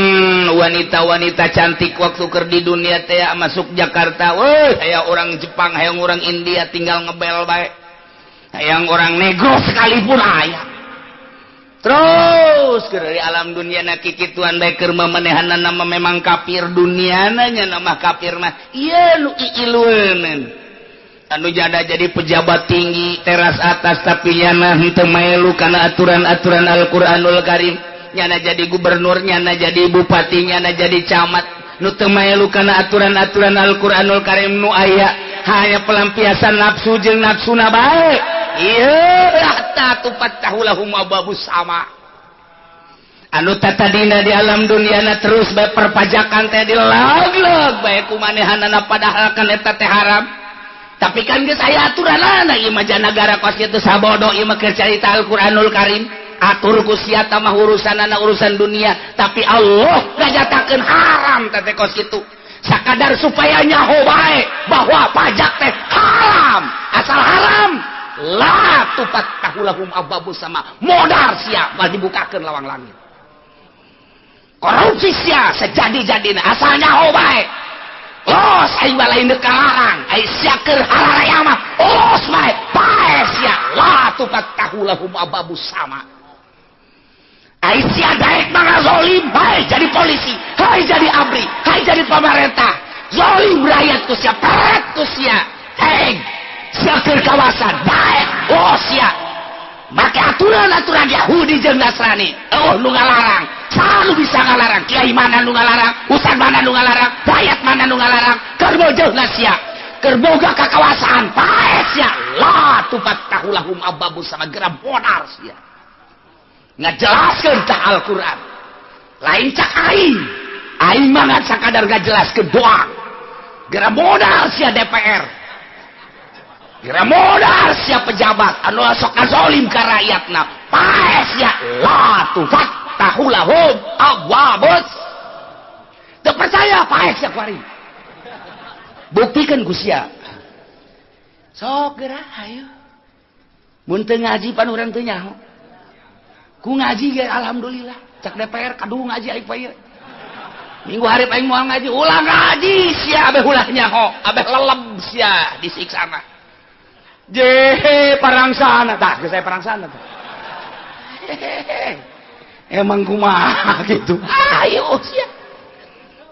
wanita-wanita cantik waktu keur di dunia teh masuk Jakarta, weh aya orang Jepang, hayang orang India tinggal ngebel bae, hayang orang negro sekalipun aya. Terus keur di alam dunia na kikituan bae keur mamanehanna mah memang kafir duniana nya nama kafir mah ieu nu iilueun. Anu jada jadi pejabat tinggi teras atas tapi nyana henteu maelu kana aturan-aturan Al-Qur'anul Karim. Nyana jadi gubernur, nyana jadi bupati, nyana jadi camat, nu teu maelu kana aturan-aturan Al-Qur'anul Karim nu aya hanya pelampiasan nafsu jeung nafsuna bae. Ieu hatta tufattahu lahum abwabus sama. Anu tatadina di alam dunia terus bae perpajakan teh dilag-lag bae kumanehanana padahal kan eta teh haram. Tapi kan geus aya aturanana ieu mah nagara kos kitu sabodo ieu mah keur carita Al-Qur'anul Karim. Atur ku sia mah urusanana urusan dunia, tapi Allah ngajatakeun haram teh kos kitu. Sakadar supaya nyaho bae bahwa pajak teh haram. Asal haram la tufattahu lahum abwabus sama, modar sia bal dibukakeun lawang langit. Korupsi sia sejadi-jadina asal nyaho bae. Los aing mah lain deuk kalarang, ai sia keur hararaya mah los bae, bae sia la tufattahu lahum abwabus sama. Ai sia daek mah ngazolim bae jadi polisi, hai jadi abri, hai jadi pemerintah. Zolim rakyat ku sia, peret ku sia. Hei, sia keur kawasan bae, los sia. Make aturan-aturan Yahudi jeung Nasrani. Oh, nu ngalarang. Selalu bisa ngalarang. Kiai mana nu ngalarang, ustad mana nu ngalarang, rakyat mana nu ngalarang, keur bojohna sia. Keur boga kakawasaan, pae sia. La tufattahu lahum abwabus sama, geura modar sia. Ngajelaskeun tah Al-Qur'an. Lain cak aing. Aing mah ngan sakadar ngajelaskeun doang. Geura modar sia DPR. Geura modar sia pejabat anu sok ngazolim ka rakyatna. Pae sia la tufattahu lahum abwabus. Teu percaya pae sia kuari. Buktikan ku sia. Sok geura hayu. Mun teu ngaji pan urang teu nyaho. Ku ngaji ge alhamdulillah. Cak DPR kadu ngaji aing pae. Minggu hareup aing moal ngaji, ulah ngaji sia abeh ulah nyaho, abeh leleb sia disiksana. Jehe parang sana tah, geus aya parang sana tah. Emang kumaha gitu. Ayo sia.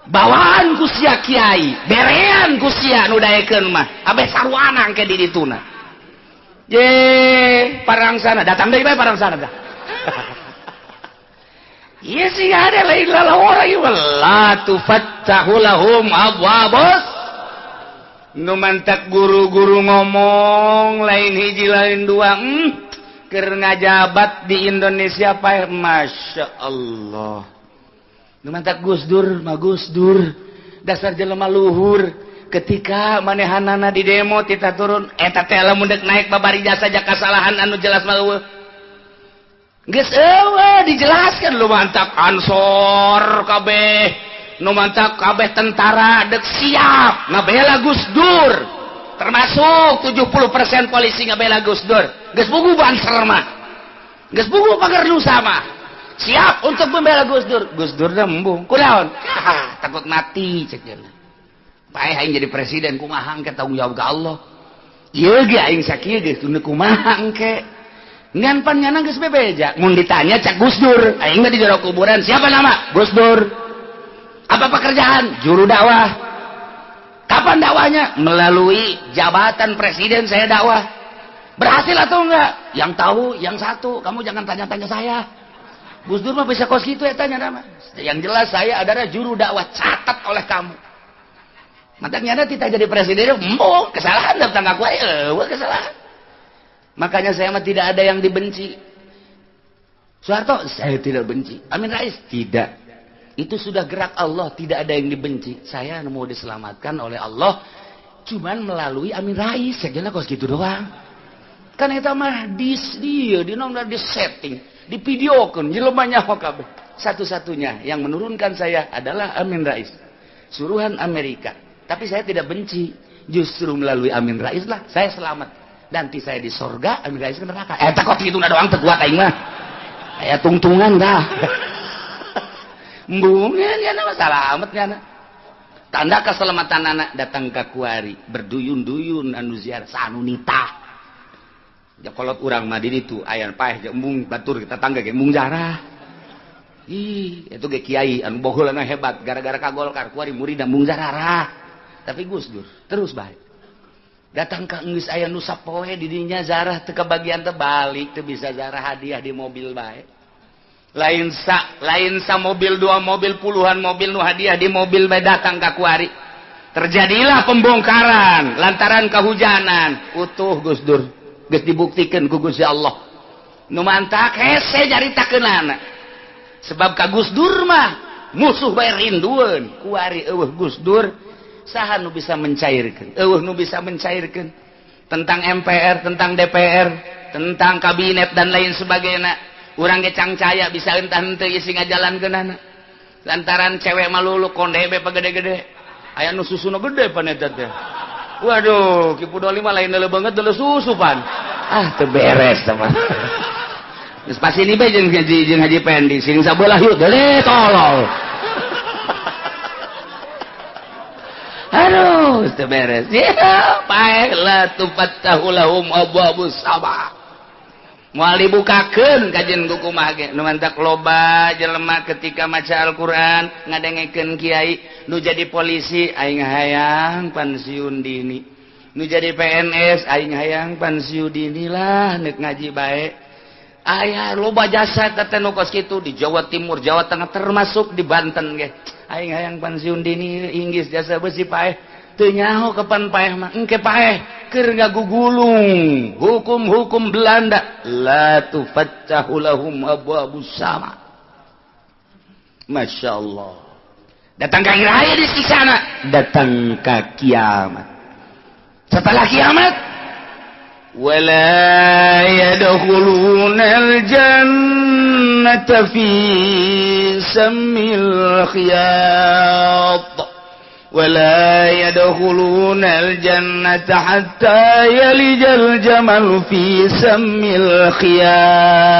Bawaan ku sia kiai, berean ku sia nu daekeun mah, abeh sarwana engke di dituna. Je parang sana, datang deui bae parang sana tah. Ieu sih ada lain lalawara ieu la tufattahu lahum abwabus. Nu mantak guru-guru ngomong lain hiji lain dua, keur ngajabat di Indonesia paeh Masya Allah. Nu mantak Gus Dur mah Gus Dur dasar jelema luhur ketika manehanana di demo tita turun eta teh lamun deuk naik babari jasa kasalahan anu jelas mah eueuh. Geus eueuh dijelaskeun lu mantak Ansor kabeh, nu mantak kabeh tentara dek siap ngabela Gus Dur, termasuk 70% polisi ngabela Gus Dur. Geus bugu Banser mah, geus bugu Pagar Nusa mah siap untuk membela Gus Dur. Gus Dur dah embung kunaon? Takut mati cek jeung. Paeh aing jadi presiden kumaha engke tanggung jawab ka Allah. Ieu ge aing sakieu geus kumaha engke. Ngan pan nyana geus bebeja. Mun ditanya cak Gus Dur, aing mah di jero kuburan, siapa nama? Gus Dur. Apa pekerjaan? Juru dakwah. Kapan dakwahnya? Melalui jabatan presiden saya dakwah. Berhasil atau enggak? Yang tahu yang satu, kamu jangan tanya-tanya saya. Gus Dur mah bisa kos gitu ya tanya nama. Yang jelas saya adalah juru dakwah, catat oleh kamu. Makanya tidak jadi presiden, embung, kesalahan datang aku eueuh kesalahan. Makanya saya mah tidak ada yang dibenci. Soeharto saya tidak benci. Amin Rais tidak. Itu sudah gerak Allah, tidak ada yang dibenci. Saya mau diselamatkan oleh Allah cuman melalui Amin Rais. Saya kos gitu doang. Kan eta mah di dia di nomor di setting, di videokeun jelema nyaho kabeh. Satu-satunya yang menurunkan saya adalah Amin Rais. Suruhan Amerika. Tapi saya tidak benci. Justru melalui Amin Rais lah saya selamat. Nanti saya di sorga, Amin Rais ke neraka. Takut gitu na doang teu kuat aing mah. Aya tungtungan dah. Embungnya nyana mah salamet nyana. Tanda keselamatan anak datang ke kuari, berduyun-duyun anu ziarah sanunita. Ja kolot urang mah di ditu aya paeh jeung embung batur tetangga ge embung jarah. Ih, itu ge kiai anu bogolanna hebat gara-gara ka Golkar kuari murid embung jarah. Tapi Gus Dur terus bae. Datang ka geus aya nu sapoe di dinya zarah teu kabagian teh balik teu bisa zarah hadiah di mobil bae. Lain sa mobil dua mobil puluhan mobil nu hadiah di mobil bae datang ka kuari. Terjadilah pembongkaran lantaran kehujanan. Utuh Gus Dur geus dibuktikeun ku Gusti Allah. Nu mantak hese caritakeunana. Sebab ka Gus Dur mah musuh bae rindueun. Kuari eueuh Gus Dur, saha nu bisa mencairkeun? Eueuh nu bisa mencairkeun tentang MPR, tentang DPR, tentang kabinet dan lain sebagainya. Urang ge cangcaya bisa entah henteu isi ngajalankeunana. Lantaran cewek malulu konde be pagede-gede. Aya nu susuna gede pan eta teh. Waduh, Ki Pudoli mah lain deuleu banget deuleu susu pan. Ah, teu beres teh mah. Geus pas ini bae jeung Haji Pendi sing sabelah yuk deuleu tolol. Aduh, teu beres. Ya, paeh la tufattahu lahum abwabus sama. Moal dibukakeun kajen ku kumaha ge nu mantak loba jelema ketika maca Al-Qur'an ngadengekeun kiai nu jadi polisi aing hayang pensiun dini, nu jadi PNS aing hayang pensiun dini lah nek ngaji bae. Aya loba jasa teh nu kos kitu di Jawa Timur, Jawa Tengah termasuk di Banten ge. Aing hayang pensiun dini inggis jasa besi paeh. Teu nyaho kapan paeh mah engke paeh keur ngagugulung hukum-hukum Belanda la tufattahu lahum abwabus sama. Masya Allah. Datang ka raya di sana, datang ka kiamat. Setelah kiamat wala yadkhulunal jannata fi sammil khiyat ولا يدخلون الجنة حتى يلج الجمل في سم الخياط.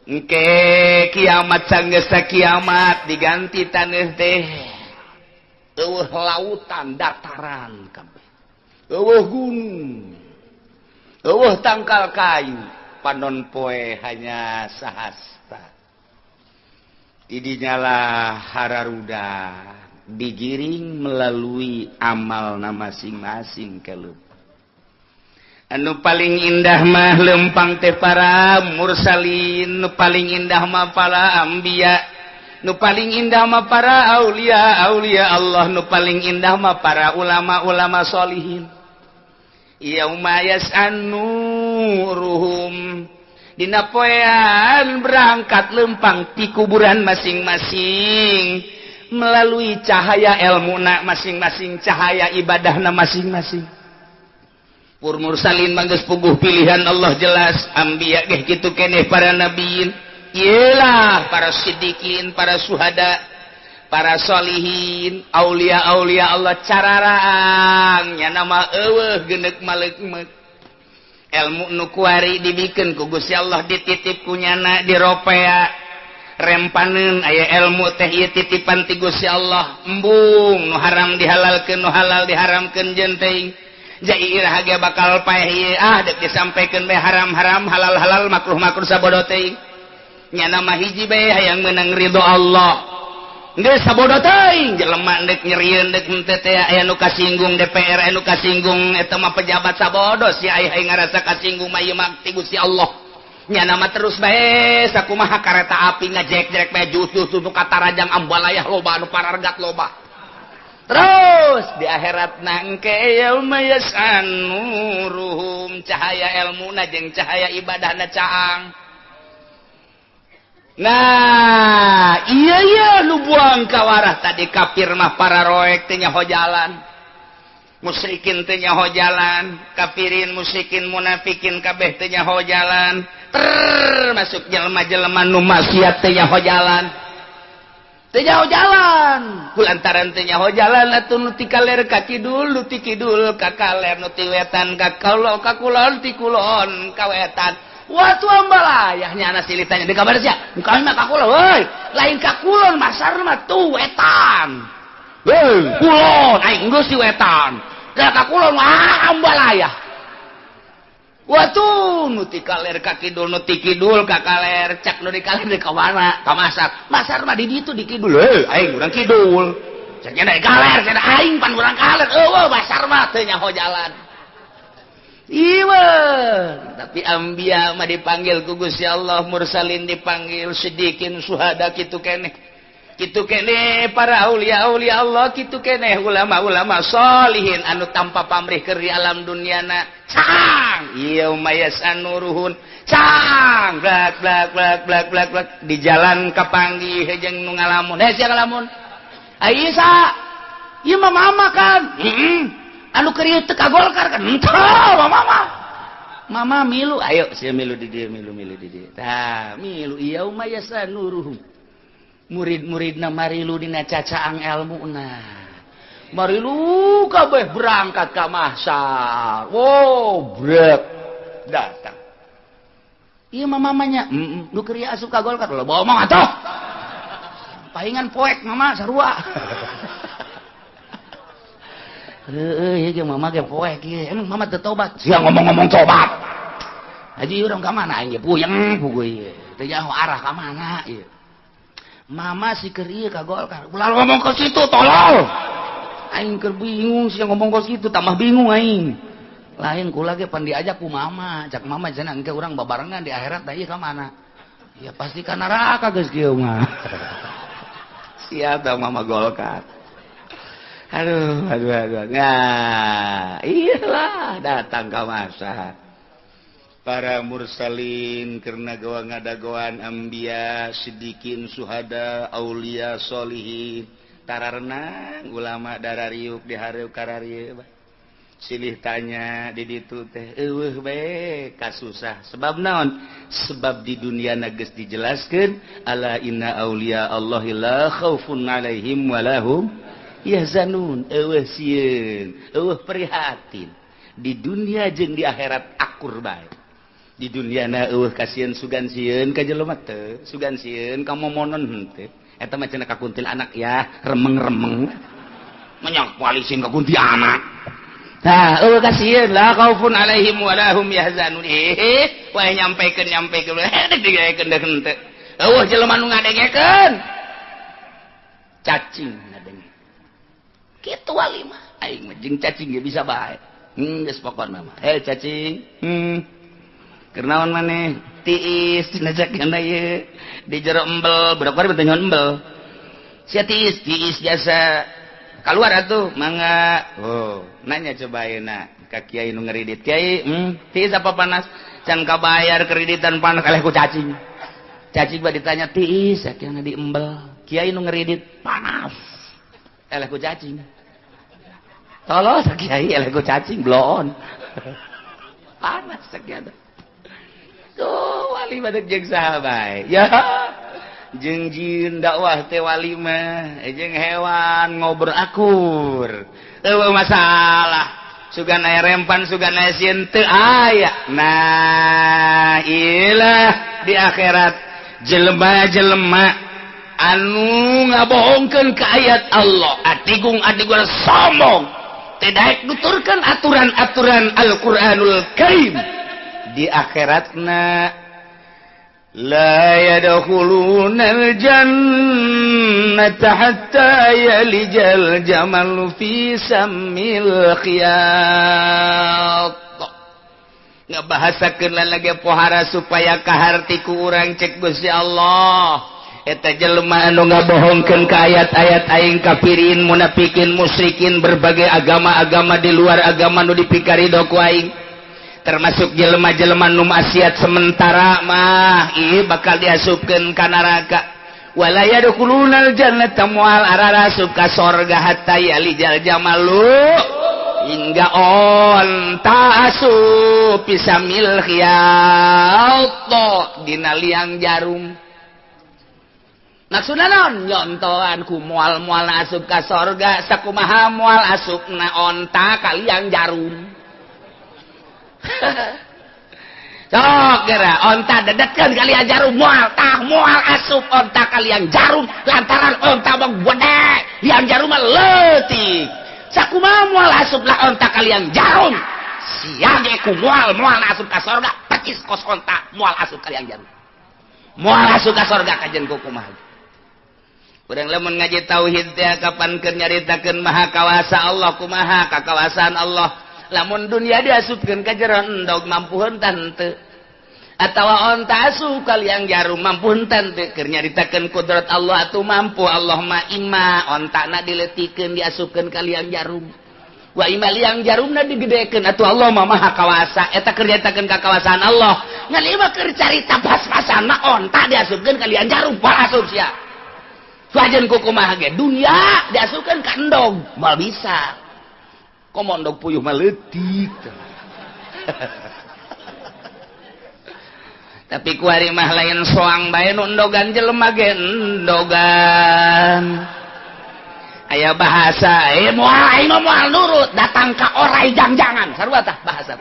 Engke kiamat sanggesa kiamat diganti taneuh teh eueuh lautan dataran kabeh, eueuh gunung, eueuh tangkal kayu, panon poe hanya sahasta. Idinyalah hararuda digiring melalui amal na masing-masing kelep. Anu paling indah mah lempang teh para mursalin, nu paling indah mah para anbiya, nu paling indah mah para aulia aulia Allah, nu paling indah mah para ulama-ulama solihin. Yauma yas'anuruhum dina poean berangkat lempang ti kuburan masing-masing melalui cahaya ilmu na masing-masing, cahaya ibadahna masing-masing. Pur mursalin manggeus puguh pilihan Allah jelas, anbiya geh kitu keneh para nabiin, iyalah para siddiqin, para suhada, para solihin, aulia-aulia Allah cararaang nya nama eueuh geuneuk maleuk-meuk. Ilmu nu kuari dibikeun ku Gusti Allah dititip ku nyana diropea rempaneun aya ilmu teh ieu titipan ti Gusti Allah embung nu haram dihalalkeun nu halal diharamkeun jeung teuing jai iraha ge bakal paeh ieu ah deuk disampaikan bae haram-haram halal-halal makruh-makruh sabodo teuing nyana mah hiji bae hayang meunang ridho Allah geus sabodo teuing jelema deuk nyerieun deuk henteu teh aya nu kasinggung DPR aya nu kasinggung eta mah pejabat sabodo si aya ngarasa kasinggung mah ieu mah ti Gusti Allah nyana mah terus bae sakumaha kareta api ngajek-jek bae jus-jus nu katarajang ambalayah loba anu parargat loba terus di akhirat nangke yauma yasanuruhum cahaya elmuna jeung cahaya ibadahna caang. Nah, iya iya lu buang kawarah tadi kafir mah para roek teh nyaho jalan. Musyrikin teh nyaho jalan, kafirin, musyrikin, munafikin kabeh teh nyaho jalan. Termasuk jelema-jelema nu maksiat teh nyaho jalan. Teu nyaho jalan. Kulantaran teu nyaho jalan atuh nu ti kaler ka kidul, nu ti kidul ka kaler, nu ti wetan ka kulon, ka kulon ti kulon ka wetan. Watu ambalayahnya anak silitanya di kabar sia. Kami mah ka kulon, woi. Lain ka kulon masar mah tuh wetan. Woi, kulon aing geus si wetan. Da ka kulon mah ambalayah. Watu nu ti kaler ka kidul, nu ti kidul ka kaler, cak nu di kaler di ka mana? Ka masar. Masar mah di ditu di kidul. Heuh, aing urang kidul. Cak nya da kaler, cenah aing pan urang kaler. Eueuh masar mah teu nyaho jalan. Iwa, tapi ambia mah dipanggil ku Gusti Allah, mursalin dipanggil, sidikin, suhada kitu keneh. Kitu keneh para aulia-aulia Allah, kitu keneh ulama-ulama solihin anu tanpa pamrih keur di alam duniana. Cang, yauma yasanuruhun. Cang, blak blak blak blak blak blak di jalan kapanggih jeung nu ngalamun. Heh sia ngalamun. Ai sa, ieu mah mama kan. Heeh. Anu keur ieu teu ka Golkar kan. Henteu mama. Mama milu, ayo sia milu di dieu, milu-milu di dieu. Tah, milu yauma yasanuruhum. Murid-muridna marilu dina cacaang elmuna. Marilu kabeh berangkat ka mahsyar. Wow, brek datang. Ieu mah mamanya, heeh, nu keur asup ka Golkar lo bawa mah atuh. Pahingan poek mama sarua. Heueuh, ieu mama ge poek ieu. Emang mama teu tobat. Sia ngomong-ngomong tobat. Haji urang ka mana aing ge puyeng puguh ieu. Teu nyaho arah ka mana ieu. Mama si keur ieu ka Golkar. Ulah ngomong ke situ tolol. Aing keur bingung sia ngomong ke situ tambah bingung aing. Lain kula ge pan diajak ku mama, cak mama cenah engke urang babarengan di akhirat tah ieu ka mana? Ya pasti ka neraka geus kieu mah. Sia tah mama Golkar. Aduh, aduh, aduh. Nah, iyalah datang ka masa. Para mursalin karena gawa ngadagoan ambia sidikin suhada aulia solihin tararenang ulama darariuk dihareup kararieu silih tanya di ditu teh eueuh bae kasusah sebab naon sebab di dunia geus dijelaskeun ala inna aulia Allahi la khaufun alaihim walahum yahzanun eueuh sieun eueuh prihatin di dunia jeung di akhirat akur bae. Di dunia na eueuh kasieun sugan sieun ka jelema teu sugan sieun ka momonon henteu eta mah cenah ka kuntilanak ya remeng-remeng menyak walisin ka kuntilanak tah eueuh kasieun la khaufun alaihim wa lahum yahzanun wae nyampekeun nyampekeun deg digaekeun deuk henteu eueuh jelema nu ngadengekeun cacing ngadenge kitu wali mah aing mah jeung cacing ge bisa bae geus pokona mah hei cacing Kernaon maneh tiis cenah cakna ieu di jero embel budak bari teh nyon embel sia tiis tiis jasa kaluar atuh mangga oh nanya coba ayeuna ka kiai nu ngeridit kiai tiis apa panas can kabayar kreditan panas kaleh ku cacing cacing mah ditanya tiis sakieu di embel kiai nu ngeridit panas eleh ku cacing tolol kiai eleh ku cacing bloon panas sakieu. Tuh wali mah jeung saha bae ya jeung jin dakwah teh wali mah jeung hewan ngobrol akur eueuh masalah sugan aya rempan sugan aya sieun teu aya. Nah ilah di akhirat jelema-jelema anu ngabohongkeun ka ayat Allah atigung-atigung sombong teu daek nuturkeun aturan-aturan Al-Qur'anul Karim di akhiratna la yadkhulunal jannata hatta yalijal jamalu fi samil khiyat. Ngabahasakeun lagi pohara supaya kaharti ku urang cek Gusti Allah eta jelema anu ngabohongkeun ka ayat-ayat aing kafirin munafikin musyrikin berbagai agama-agama di luar agama nu dipikarido ku aing termasuk jelema-jelema nu maksiat sementara mah ieu bakal diasupkeun ka neraka wala yadkhulunal jannata moal ararasup ka sorga hatta yalijal jamalu hingga onta asup pisamil khiyat dina liang jarum. Maksudna naon nyontoan ku moal-moal asup ka sorga sakumaha moal asupna onta ka liang jarum. Sok geura onta dedetkeun kalian jarum moal tah moal asup onta kalian jarum lantaran onta mah gede liang jarum mah leutik sakumaha moal asup lah onta kalian jarum sia ge ku moal moal asup ka sorga percis kos onta moal asup kalian jarum moal asup ka sorga kajen ku kumaha. Urang lamun ngaji tauhid teh kapan keur nyaritakeun maha kawasa Allah kumaha kakawasaan Allah lamun dunia diasupkeun ka jero endog mampuheun tah henteu. Atawa onta asup ka liang jarum mampu henteu teh keur nyaritakeun kudrat Allah atuh mampu Allah mah ima ontana dileutikeun diasupkeun ka liang jarum. Wa ima liang jarumna digedekeun atuh Allah mah maha kawasa eta keur nyaritakeun kakawasaan Allah. Ngan ieu mah keur carita pas-pasanna onta diasupkeun ka liang jarum moal asup sia. Suajeun kukumaha ge dunya diasupkeun ka endog moal bisa. Komo endog puyuh mah leutik. Tapi kuari mah lain soang bae nu endogan jelema ge endogan. Aya bahasa moal aing mah moal nurut datang ka orai jangjangan sarua tah bahasa.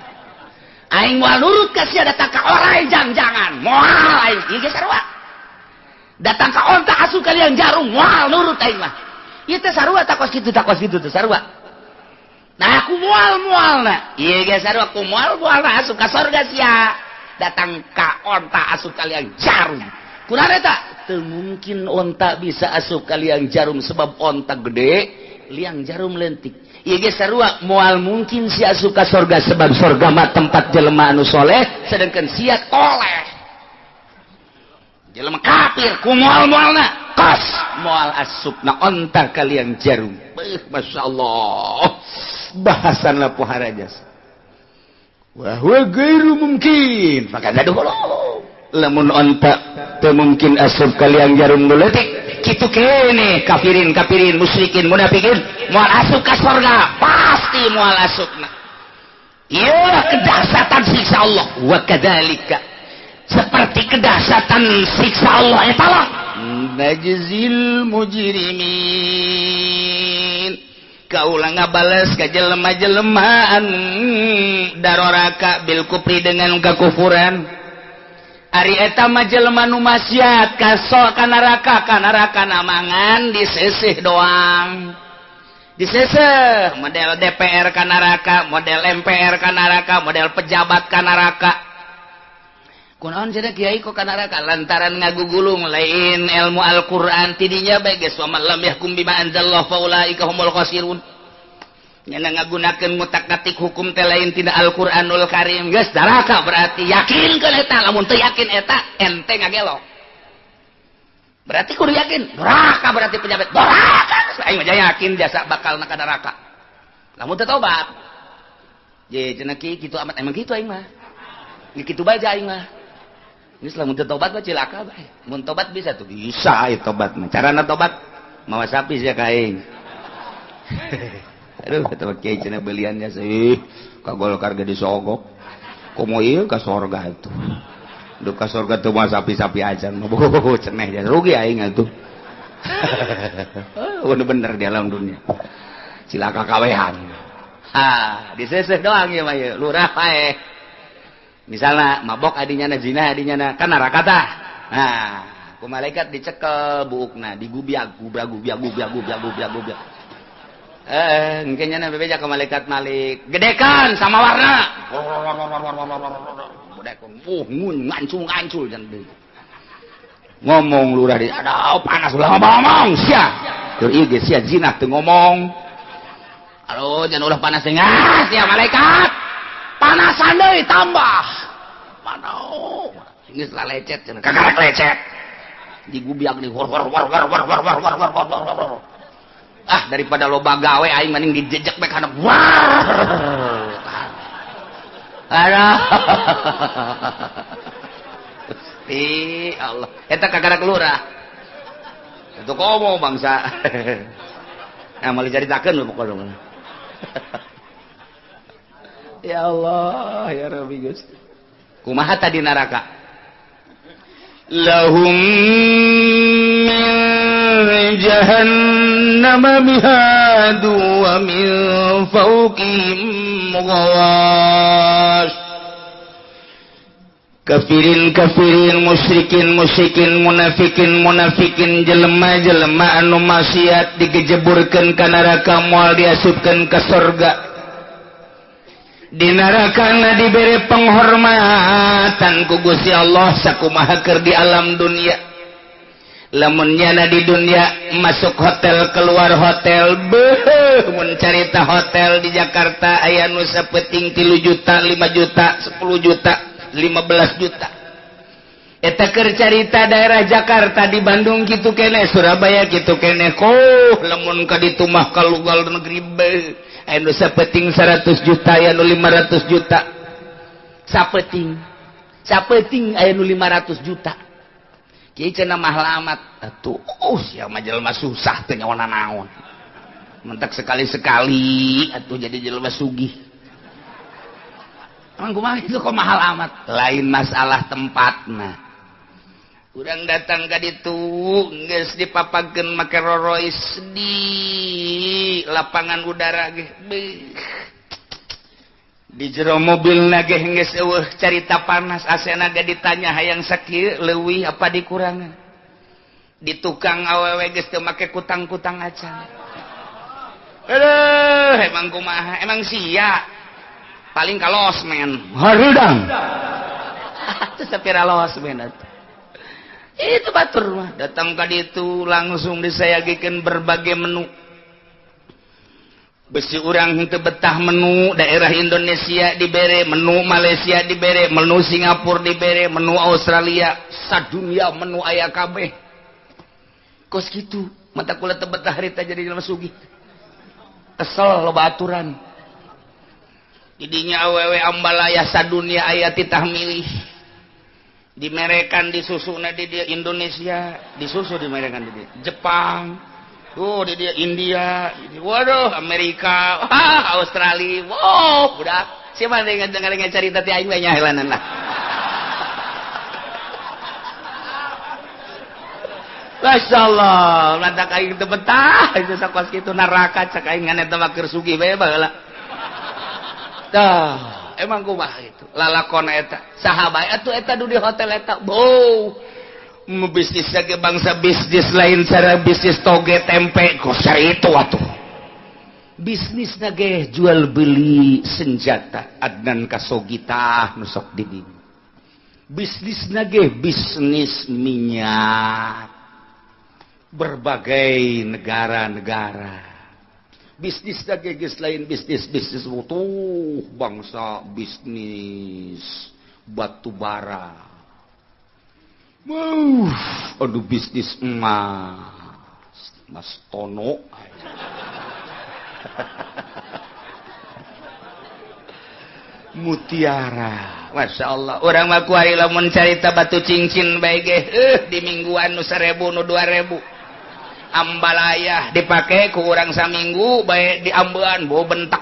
Aing moal nurut ka sia datang ka orai jangjangan moal aing ieu ge sarua. Datang ka onta asup ka liang jarum moal nurut aing mah. Ieu teh sarua takos kitu teh sarua. Nah aku moal-moalna ieu ge sarua ku moal-moalna asup ka sorga sia. Datang ka onta asup ka liang jarum. Kunaon eta? Teu mungkin onta bisa asup ka liang jarum sebab onta gede, liang jarum leutik. Ieu ge sarua moal mungkin sia asup ka sorga sebab sorga mah tempat jelema anu soleh sedangkan sia toleh. Jelema kafir ku moal-moalna kos moal asupna onta ka liang jarum. Beuh masyaallah. Bahasan pohara jasa. Wa huwa ghairu mumkin maka dahulu lamun onta teu mungkin asup ka liang jarum nu leutik kitu keneh kafirin kafirin musyrikin munafikin moal asup ka sorga pasti moal asupna. Ieu kedahsyatan siksa Allah wa kadzalika seperti kedahsyatan siksa Allah eta lah najzil mujrimin kaulah ngabales ka jelema-jelemaan daroraka bil kufri dengan kekufuran. Ari eta mah jelema nu maksiat kaso ka neraka namangan diseseh doang. Diseseh model DPR ka neraka, model MPR ka neraka, model pejabat ka neraka. Kunaon cenah kiai kok ka neraka lantaran ngagugulung lain ilmu Al-Qur'an tidinya bae geus wa man lam yahkum bima anzalallahu faulaika humul khasirun. Nya ngagunakeun ngutak-ngatik hukum teh lain tina Al-Qur'anul Karim geus neraka berarti yakinkeun eta lamun teu yakin eta ente ngagelo. Berarti kudu yakin neraka berarti pejabat neraka aing mah yakin jasa bakal ka neraka. Lamun teu tobat. Je cenah kiai kitu amat emang kitu aing mah. Kitu bae aing mah. Geus lamun teu tobat mah cilaka bae. Mun tobat bisa tuh bisa ieu tobat mah. Carana tobat mawa sapi sia ka aing. Aduh kata kiai cenah beliannya sih ka Golkar ge disogok. Komo ieu ka sorga atuh. Duh ka sorga teu moal sapi-sapi acan mah ceneh jan rugi aing atuh. Oh bener di alam dunia. Cilaka kawehan. Ha, diseseh doang ieu mah ieu lurah paeh. Misalnya mabok adinya na zina adinya na kan neraka tah. Nah, ku malaikat dicekel buukna, digubiag gubiag gubiag gubiag gubiag gubiag gubiag. Engke nya bebeja ke malaikat Malik. Gedekan sama warna. Gedekan. Ngancul-ngancul jan deui. Ngomong lurah di aduh panas ulah ngomong sia. Keur ieu ge sia zina teu ngomong. Aduh jan ulah panas teh sia malaikat. Panasan deui tambah. Panas. Geus lecet cenah kakarek lecet. Digubiag di hor hor hor hor hor hor hor hor hor hor. Ah daripada loba gawe aing mending dijejek bae kana. Aduh. Gusti Allah. Eta kakarek lurah. Itu komo bangsa. Nah moal dicaritakeun pokona. Ya Allah, ya Rabbi Gusti. Kumaha tadi neraka? Lahum min jahannam mihadu wa min fawqihim ghawash. Kafirin kafirin musyrikin musyrikin munafikin munafikin jelema jelema anu maksiat digejeburkeun ka neraka moal diasupkeun ka sorga. Di neraka diberi penghormatan ku Gusti Allah sakumaha keur di alam dunia. Lamun nyana di dunia masuk hotel keluar hotel beuh mun carita hotel di Jakarta aya nu sapeting 3 juta 5 juta 10 juta 15 juta. Eta keur carita daerah Jakarta di Bandung kitu keneh, Surabaya kitu keneh. Koh lamun ka ditu mah ka luar negeri be. Aya nu sapeting 100 juta, aya nu 500 juta. Sapeting. Sapeting aya nu 500 juta. Kieu cenah mahal amat. Atuh, sia mah jelema susah teu nyawa naon. Mentak sekali-sekali atuh jadi jelema sugih. Emang kumaha itu kok mahal amat? Lain masalah tempatna. Urang datang ka ditu geus dipapagkeun make rorois di lapangan udara ge. Di jero mobilna ge geus eueuh carita panas, asena ge ditanya hayang sakieu leuwih apa dikurangan. Di tukang awewe geus teu make kutang-kutang acan. Aduh, emang kumaha? Emang sia. Paling ka losmen. Hareudang. Atuh sapira losmen atuh. Itu batur mah datang ka ditu langsung disayagikeun berbagai menu. Besi urang henteu betah menu daerah Indonesia dibere, menu Malaysia dibere, menu Singapura dibere, menu Australia, sadunia menu aya kabeh. Kos kitu, mata kula teu betah harita jadi jelema sugih. Kesel loba aturan. Didinya awewe ambalaya sadunia aya titah milih. Dimerekan di susuna di dia Indonesia, disusu dimerekan di dia Jepang, oh di dia India, di, waduh Amerika, ah, Australia, wow, udah siapa dengan dengar cerita ti aing we nyaheulanan lah. Masya Allah, lantak aing teu betah, itu sakos kitu neraka cak aing ngan eta mah keur sugih bae baheula. Tah. Emang kumaha itu lalakon eta saha bae atuh eta di hotel eta bau bisnis ge bangsa bisnis lain cara bisnis toge tempe kosar itu atuh bisnis ge jual beli senjata Adnan Khashoggi tah nu sok di dieu bisnis ge bisnis minyak berbagai negara-negara bisnis lagi geus lain bisnis bisnis butuh bangsa bisnis batu bara. Aduh bisnis emas Mas Tono. Mutiara. Masya Allah. Urang mah kuari lamun carita batu cincin bae ge di mingguan nu 1000 nu 2000. Ambalayah dipakai ku urang saminggu bae diambean bau bentak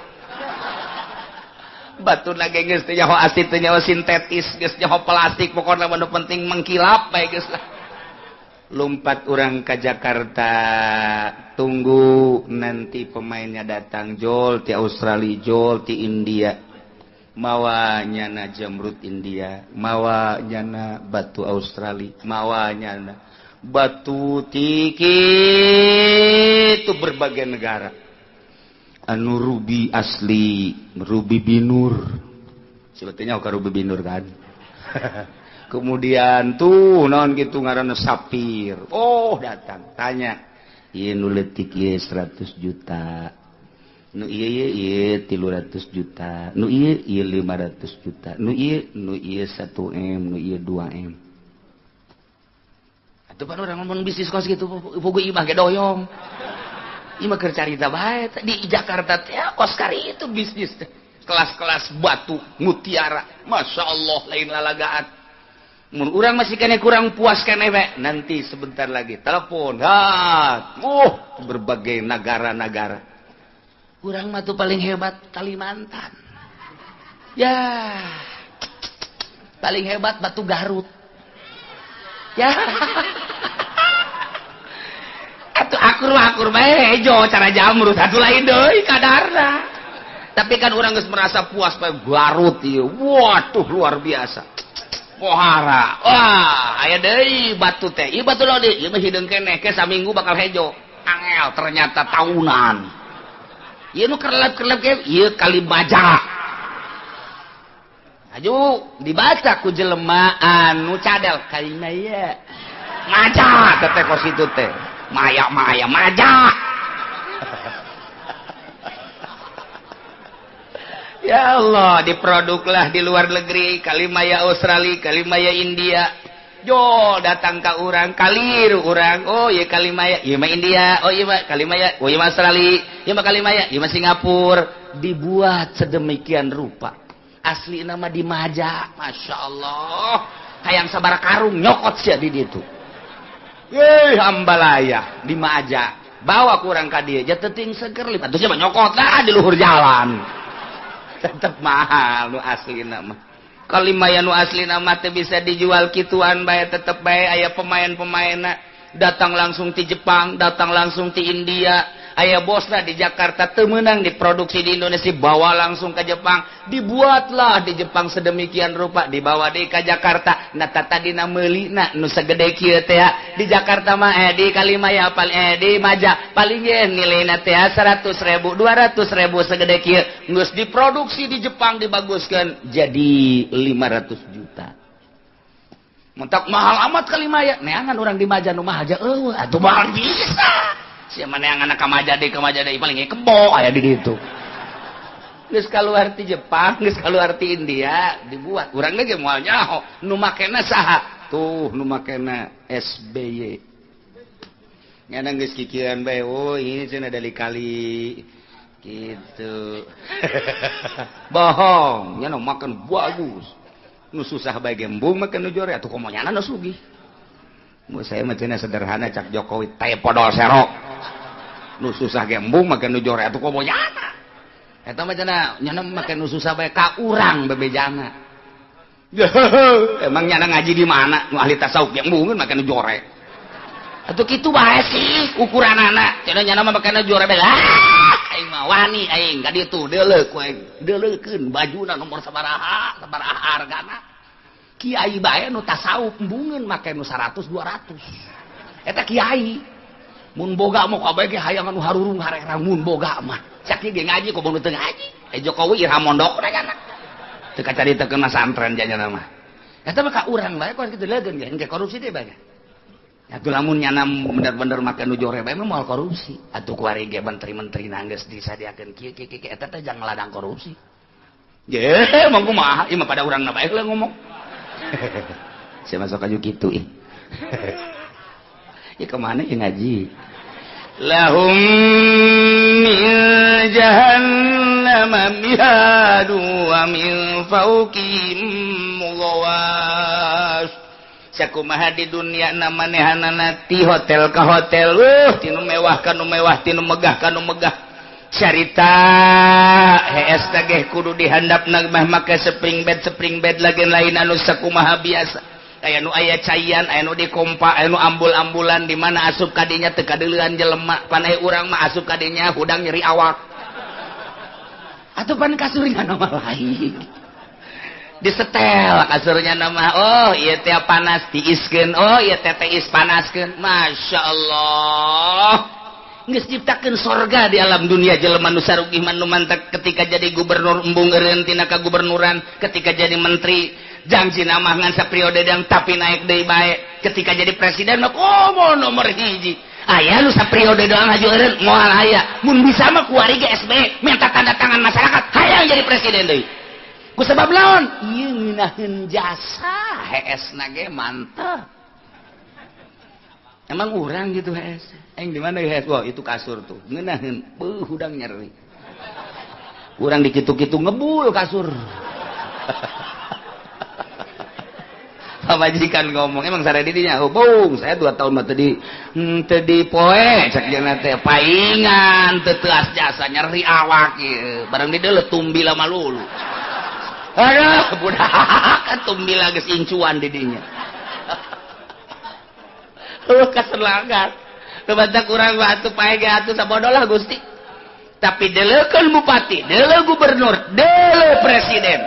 batu lagi geus teu nyaho asli teu nyaho sintetis geus nyaho plastik pokona mah nu penting mengkilap bae geus lah. Lompat urang ka Jakarta tunggu nanti pemainnya datang jol ti Australia jol ti India mawa nyana jamrut India mawa nyana batu Australia mawa nyana batu tiki itu berbagai negara anu ruby asli ruby binur sebetulnya oke ruby binur kan. Kemudian tuh non gitu ngaranna sapir oh datang tanya ieu nu leutik ieu 100 juta nu ieu ieu 300 juta nu ieu ieu 500 juta nu ieu 1 M nu ieu 2 M. Atuh pan urang ngomong bisnis kos gitu, bogo imah ge doyong. Imah keur carita bae di Jakarta teh kos kari itu bisnis teh. Kelas-kelas batu mutiara, Masya Allah lain lalagaan. Mun urang masih kene kurang puas kene we, nanti sebentar lagi telepon, ha, berbagai negara-negara. Urang mah tuh paling hebat Kalimantan. Ya. Paling hebat batu Garut. Ya. Atuh akur bae hejo cara jamrut atuh lain deui kadarna. Tapi kan urang geus merasa puas bae Garut ieu. Waduh luar biasa. Pohara. Wah, aya deui batu teh. Ieu batu lodi, ieu mah hideung keneh ke saminggu bakal hejo. Angel ternyata tahunan. Ieu nu kerlep-kerlep ge ieu Kalimaja. Aju dibaca ku jelema anu cadel Kalimaya. Maja teh kos itu teh. Maya maya maja. Ya Allah, diproduklah di luar negeri, Kalimaya Australia, Kalimaya India, Jo datang ka urang kaliru urang. Oh ieu Kalimaya, ieu mah India, oh ieu mah Kalimaya, oh ieu mah Australia, ieu mah Kalimaya, ieu mah Singapura. Dibuat sedemikian rupa. Asli nama di Maja, Masya Allah. Hayang sabara karung nyokot sia di ditu. Yeay, ambalaya di Maja. Bawa kurang ka dieu, ja teuting seger lipat. Atuh sia nyokot lah di luhur jalan. Tetep mahal nu asli nama. Kalimaya nu asli nama teu bisa dijual kituan bae, tetep bae aya pemain-pemainna datang langsung ti Jepang, datang langsung ti India. Aya bosna di Jakarta teu meunang diproduksi di Indonesia, bawa langsung ke Jepang, dibuatlah di Jepang sedemikian rupa, dibawa deui ka Jakarta. Nah tadina meulina nu sagede kieu teh di Jakarta mah di Kalimaya paling di Maja paling ye nilaina teh 100.000 200.000 segede kieu, geus diproduksi di Jepang dibaguskeun jadi 500 juta. Mentak mahal amat Kalimaya, neangan urang di Maja nu mahal aja eueuh atuh mahal bisa. Siapa mana yang anak kamaja deui paling kebo aya di ditu. Geus kaluar ti Jepang, geus kaluar ti India, dibuat. Urang ge moal nyaho, nu makena saha? Tuh nu makena SBY. Nyana geus kikieuan bae, oh ini cenah dari kali gitu. Bohong, nyana makan bagus. Nu susah bae gembung makan nu jore atuh komo nyana nu sugih. Mu saya mah cenah sederhana cak Jokowi teh podol serok. Nu susah gembung make nu jore atuh komo nyana. Eta mah cenah nyana make nu susah bae ka urang bebejana. Emang nyana ngaji di mana? Nu ahli tasawuf gembungeun make nu jore. Atuh kitu bae sih ukuranana. Cenah nyana mah make nu jore bae. Ah, aing mah wani aing ka ditu deuleuh ku aing. Deuleukeun bajuna nomor sabaraha, sabaraha hargana. Kiai bae nu tasawuf embungeun make nu 100 200. Eta kiai. Mun boga mah kabeh ge hayang anu harurung harerang mun boga mah. Cak ge ngaji komo nu teu ngaji. Eh Jokowi irha mondok da nyana. Teu kacaritakeun santren janyana mah. Eta mah ka urang bae kos kitu leugeun ge engke korupsi teh bae. Atuh lamun nyana bener-bener make nu jore bae mah moal korupsi. Atuh kuari ge menteri-menteri geus disadiakeun kieu kieu kieu eta teh jang ladang korupsi. Ye, mah kumaha ieu mah pada urangna bae lah ngomong. Saya masuk aja gitu ih. Ya kemana ya ngaji? Lahum min jahannam mihadu wa min fawqihim ghawash. Sakumaha di dunia namanehanana ti hotel ka hotel, tinu mewah ka nu mewah, tinu megah ka nu megah. Carita hees tageh kudu dihandapna mah make spring bed lagi lain anu sakumaha biasa. Aya nu aya caian, aya nu dikompa, aya nu ambul-ambulan di mana asup kadinya teu kadeulean jelema, pan aya urang mah asup kadinya hudang nyeri awak. Atuh pan kasurnya nama lain. Disetel kasurnya nama, oh ieu teh panas tiiskeun, oh ieu teh tiis panaskeun. Masya Allah. Geus ciptakeun sorga di alam dunia jelema nu sarugih mah nu mantak ketika jadi gubernur embung eureun tina kagubernuran, ketika jadi menteri jangjina mah ngan sapriode dang tapi naik deui bae, ketika jadi presiden mah komo nomor hiji. Aya nu sapriode doang haju eureun moal aya. Mun bisa mah kuari ge SBY minta tanda tangan masyarakat hayang jadi presiden deui. Ku sebab naon? Ieu ngeunaheun jasa heesna ge mantep. Emang urang gitu hees. Aing di mana hees? Wah, itu kasur tuh. Ngeunaheun, beuh hudang nyeri. Urang dikitu-kitu ngebul kasur. Pamajikan ngomong, emang sare didinya? Oh, bung, saya 2 tahun mah teu di poe cek jeung teh paingan teu teuas jasa nyeri awak ieu. Bareng di deuleuh tumbila malulu. Aduh, budak tumbila geus incuan di dinya. Kaselangan. Kebantak urang mah atuh pae ge atuh sabodo lah Gusti. Tapi deuleukeun bupati, deuleuh gubernur, deuleuh presiden.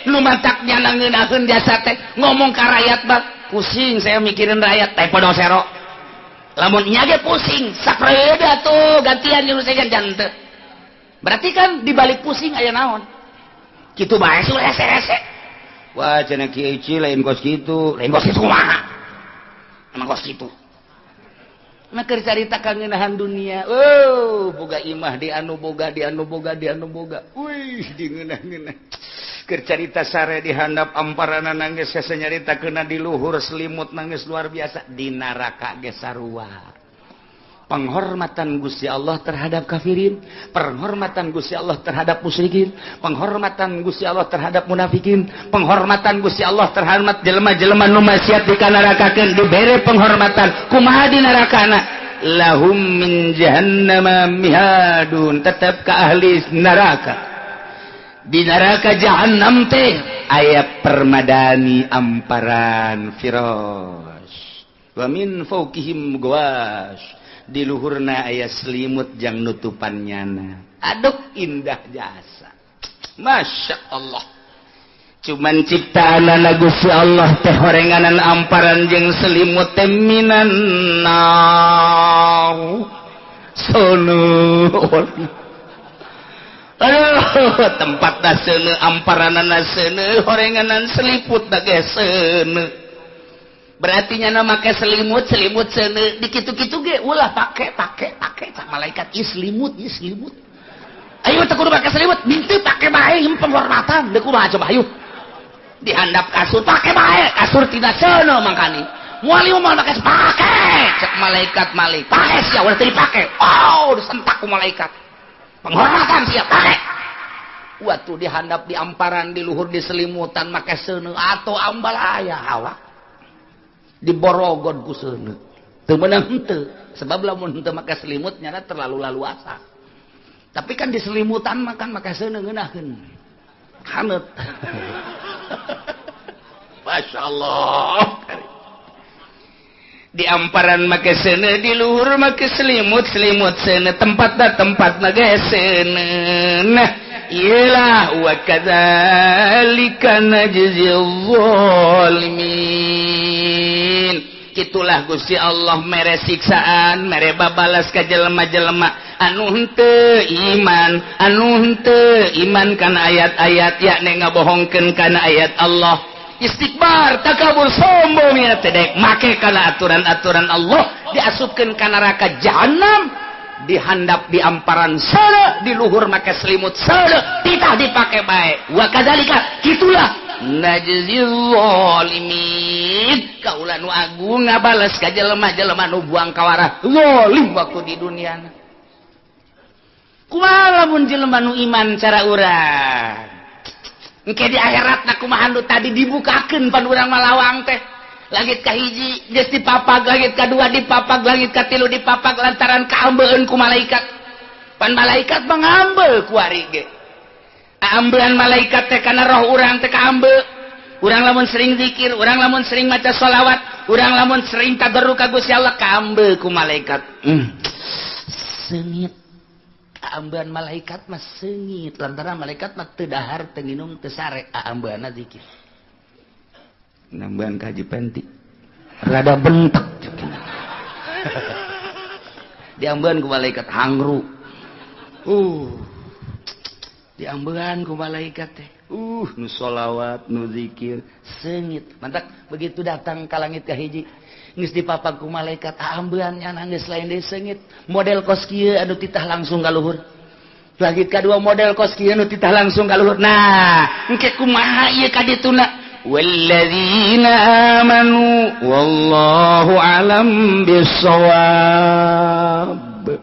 Nu mantak nyana ngeunaheun jasa teh ngomong ka rakyat bang, pusing saya mikirin rakyat teh podo sero. Lamun nya ge pusing, sapreode atuh gantian jeung saya jante. Berarti kan dibalik pusing aya naon? Kitu bae su rese-rese. Wah cenah Kiai Ci lain kos kitu, lain kos kitu kumaha? Emang kos kitu. Nah keur carita kangenahan dunia. Oh, boga imah di anu boga, di anu boga, di anu boga. Wih, di ngeunah-ngeunah. Keur carita sare di handap amparana nangis, hese nyarita kena di luhur selimut nangis luar biasa. Di neraka ge sarua. Penghormatan Gusti Allah terhadap kafirin, penghormatan Gusti Allah terhadap musyrikin, penghormatan Gusti Allah terhadap munafikin, penghormatan Gusti Allah terhadap jelema-jelema nu maksiat dikanarakakeun, dibere penghormatan. Kumaha di nerakana? Lahum min jahannama mihadun, tetap ke ahli neraka. Di neraka jahannam teh aya permadani amparan firas, wa min fawqihim ghawash, di luhurna aya selimut jang nutupan nyana. Aduh, indah jasa, Masya Allah. Cuman ciptaan Gusti Allah teh horenganan amparan jeung selimut teh minan nar sunu. Aduh, tempatna seuneu, amparanana seuneu, horenganan seliput ge seuneu. Berarti nyana make selimut, selimut seuneu, dikitu-kitu ge ulah pake pake pake cak malaikat, ieu selimut, ieu selimut. Ayo teu kudu make selimut, henteu pake bae, ieu penghormatan. Deuk kumaha coba ayo. Dihandap kasur pake bae, kasur tina seuneu mangkani. Moal ieu moal make, pake cek malaikat malik. Pake sia ulah teu dipake. Oh, disentak ku malaikat. Penghormatan sia pake. Waktu dihandap di amparan di luhur di selimutan make seuneu atau ambal aya awak. Diborogon ku seuneu. Teu meunang henteu, sebab lamun henteu make selimut nyana terlalu laluasa. Tapi kan di selimutan makan make seuneu ngeunaheun. Haneut. Masya Allah. Di amparan make seuneu, di luhur make selimut, selimut seuneu, tempatna tempatna ge seuneu. Nah, iyalah wa kadzalika najzil zalimin. Itulah Gusti Allah mere siksaan, mere babalas ka jelema-jelema anu henteu iman, anu henteu iman kana ayat-ayat, yakni ngabohongkeun kana ayat Allah. Istikbar, takabur, sombong ya teh dek make kana aturan-aturan Allah, diasupkeun ka neraka jahanam, dihandap di amparan seuneu, di luhur make selimut seuneu, titah dipake bae. Wa kadzalika, kitulah najzil zalimin. Kaula nu agung ngabales ka jelema-jelema nu buang kawarah zalim waktu di dunia. Kumaha lamun jelema nu iman cara urang? Engke di akhiratna kumaha nu tadi dibukakeun pan urang malawang teh. Langit kahiji geus dipapag, langit kadua dipapag, langit katilu dipapag lantaran kaambeun ku malaikat. Pan malaikat mah ngambeul ku ari ge. Aambean malaikat teh kana roh urang teh kaambe. Urang lamun sering zikir, urang lamun sering maca sholawat, urang lamun sering tadarru ka Gusti Allah kaambe ku malaikat. Seungit. Aambean malaikat mah seungit lantaran malaikat mah teu dahar, teu nginum, teu sare, aambeanna zikir. Nambahan kaji penti rada bentek diambean ku malaikat hangru. Diambean ku malaikat teh nu sholawat nu zikir seungit. Mantak begitu datang ka langit kahiji geus dipapag ku malaikat, aambean nya geus lain deui seungit. Model kos kieu anu titah langsung ka luhur. Langit kadua model kos kieu anu titah langsung ka luhur. Nah, engke kumaha ieu ka dituna? Walladzina amanu wallahu alam bissawab.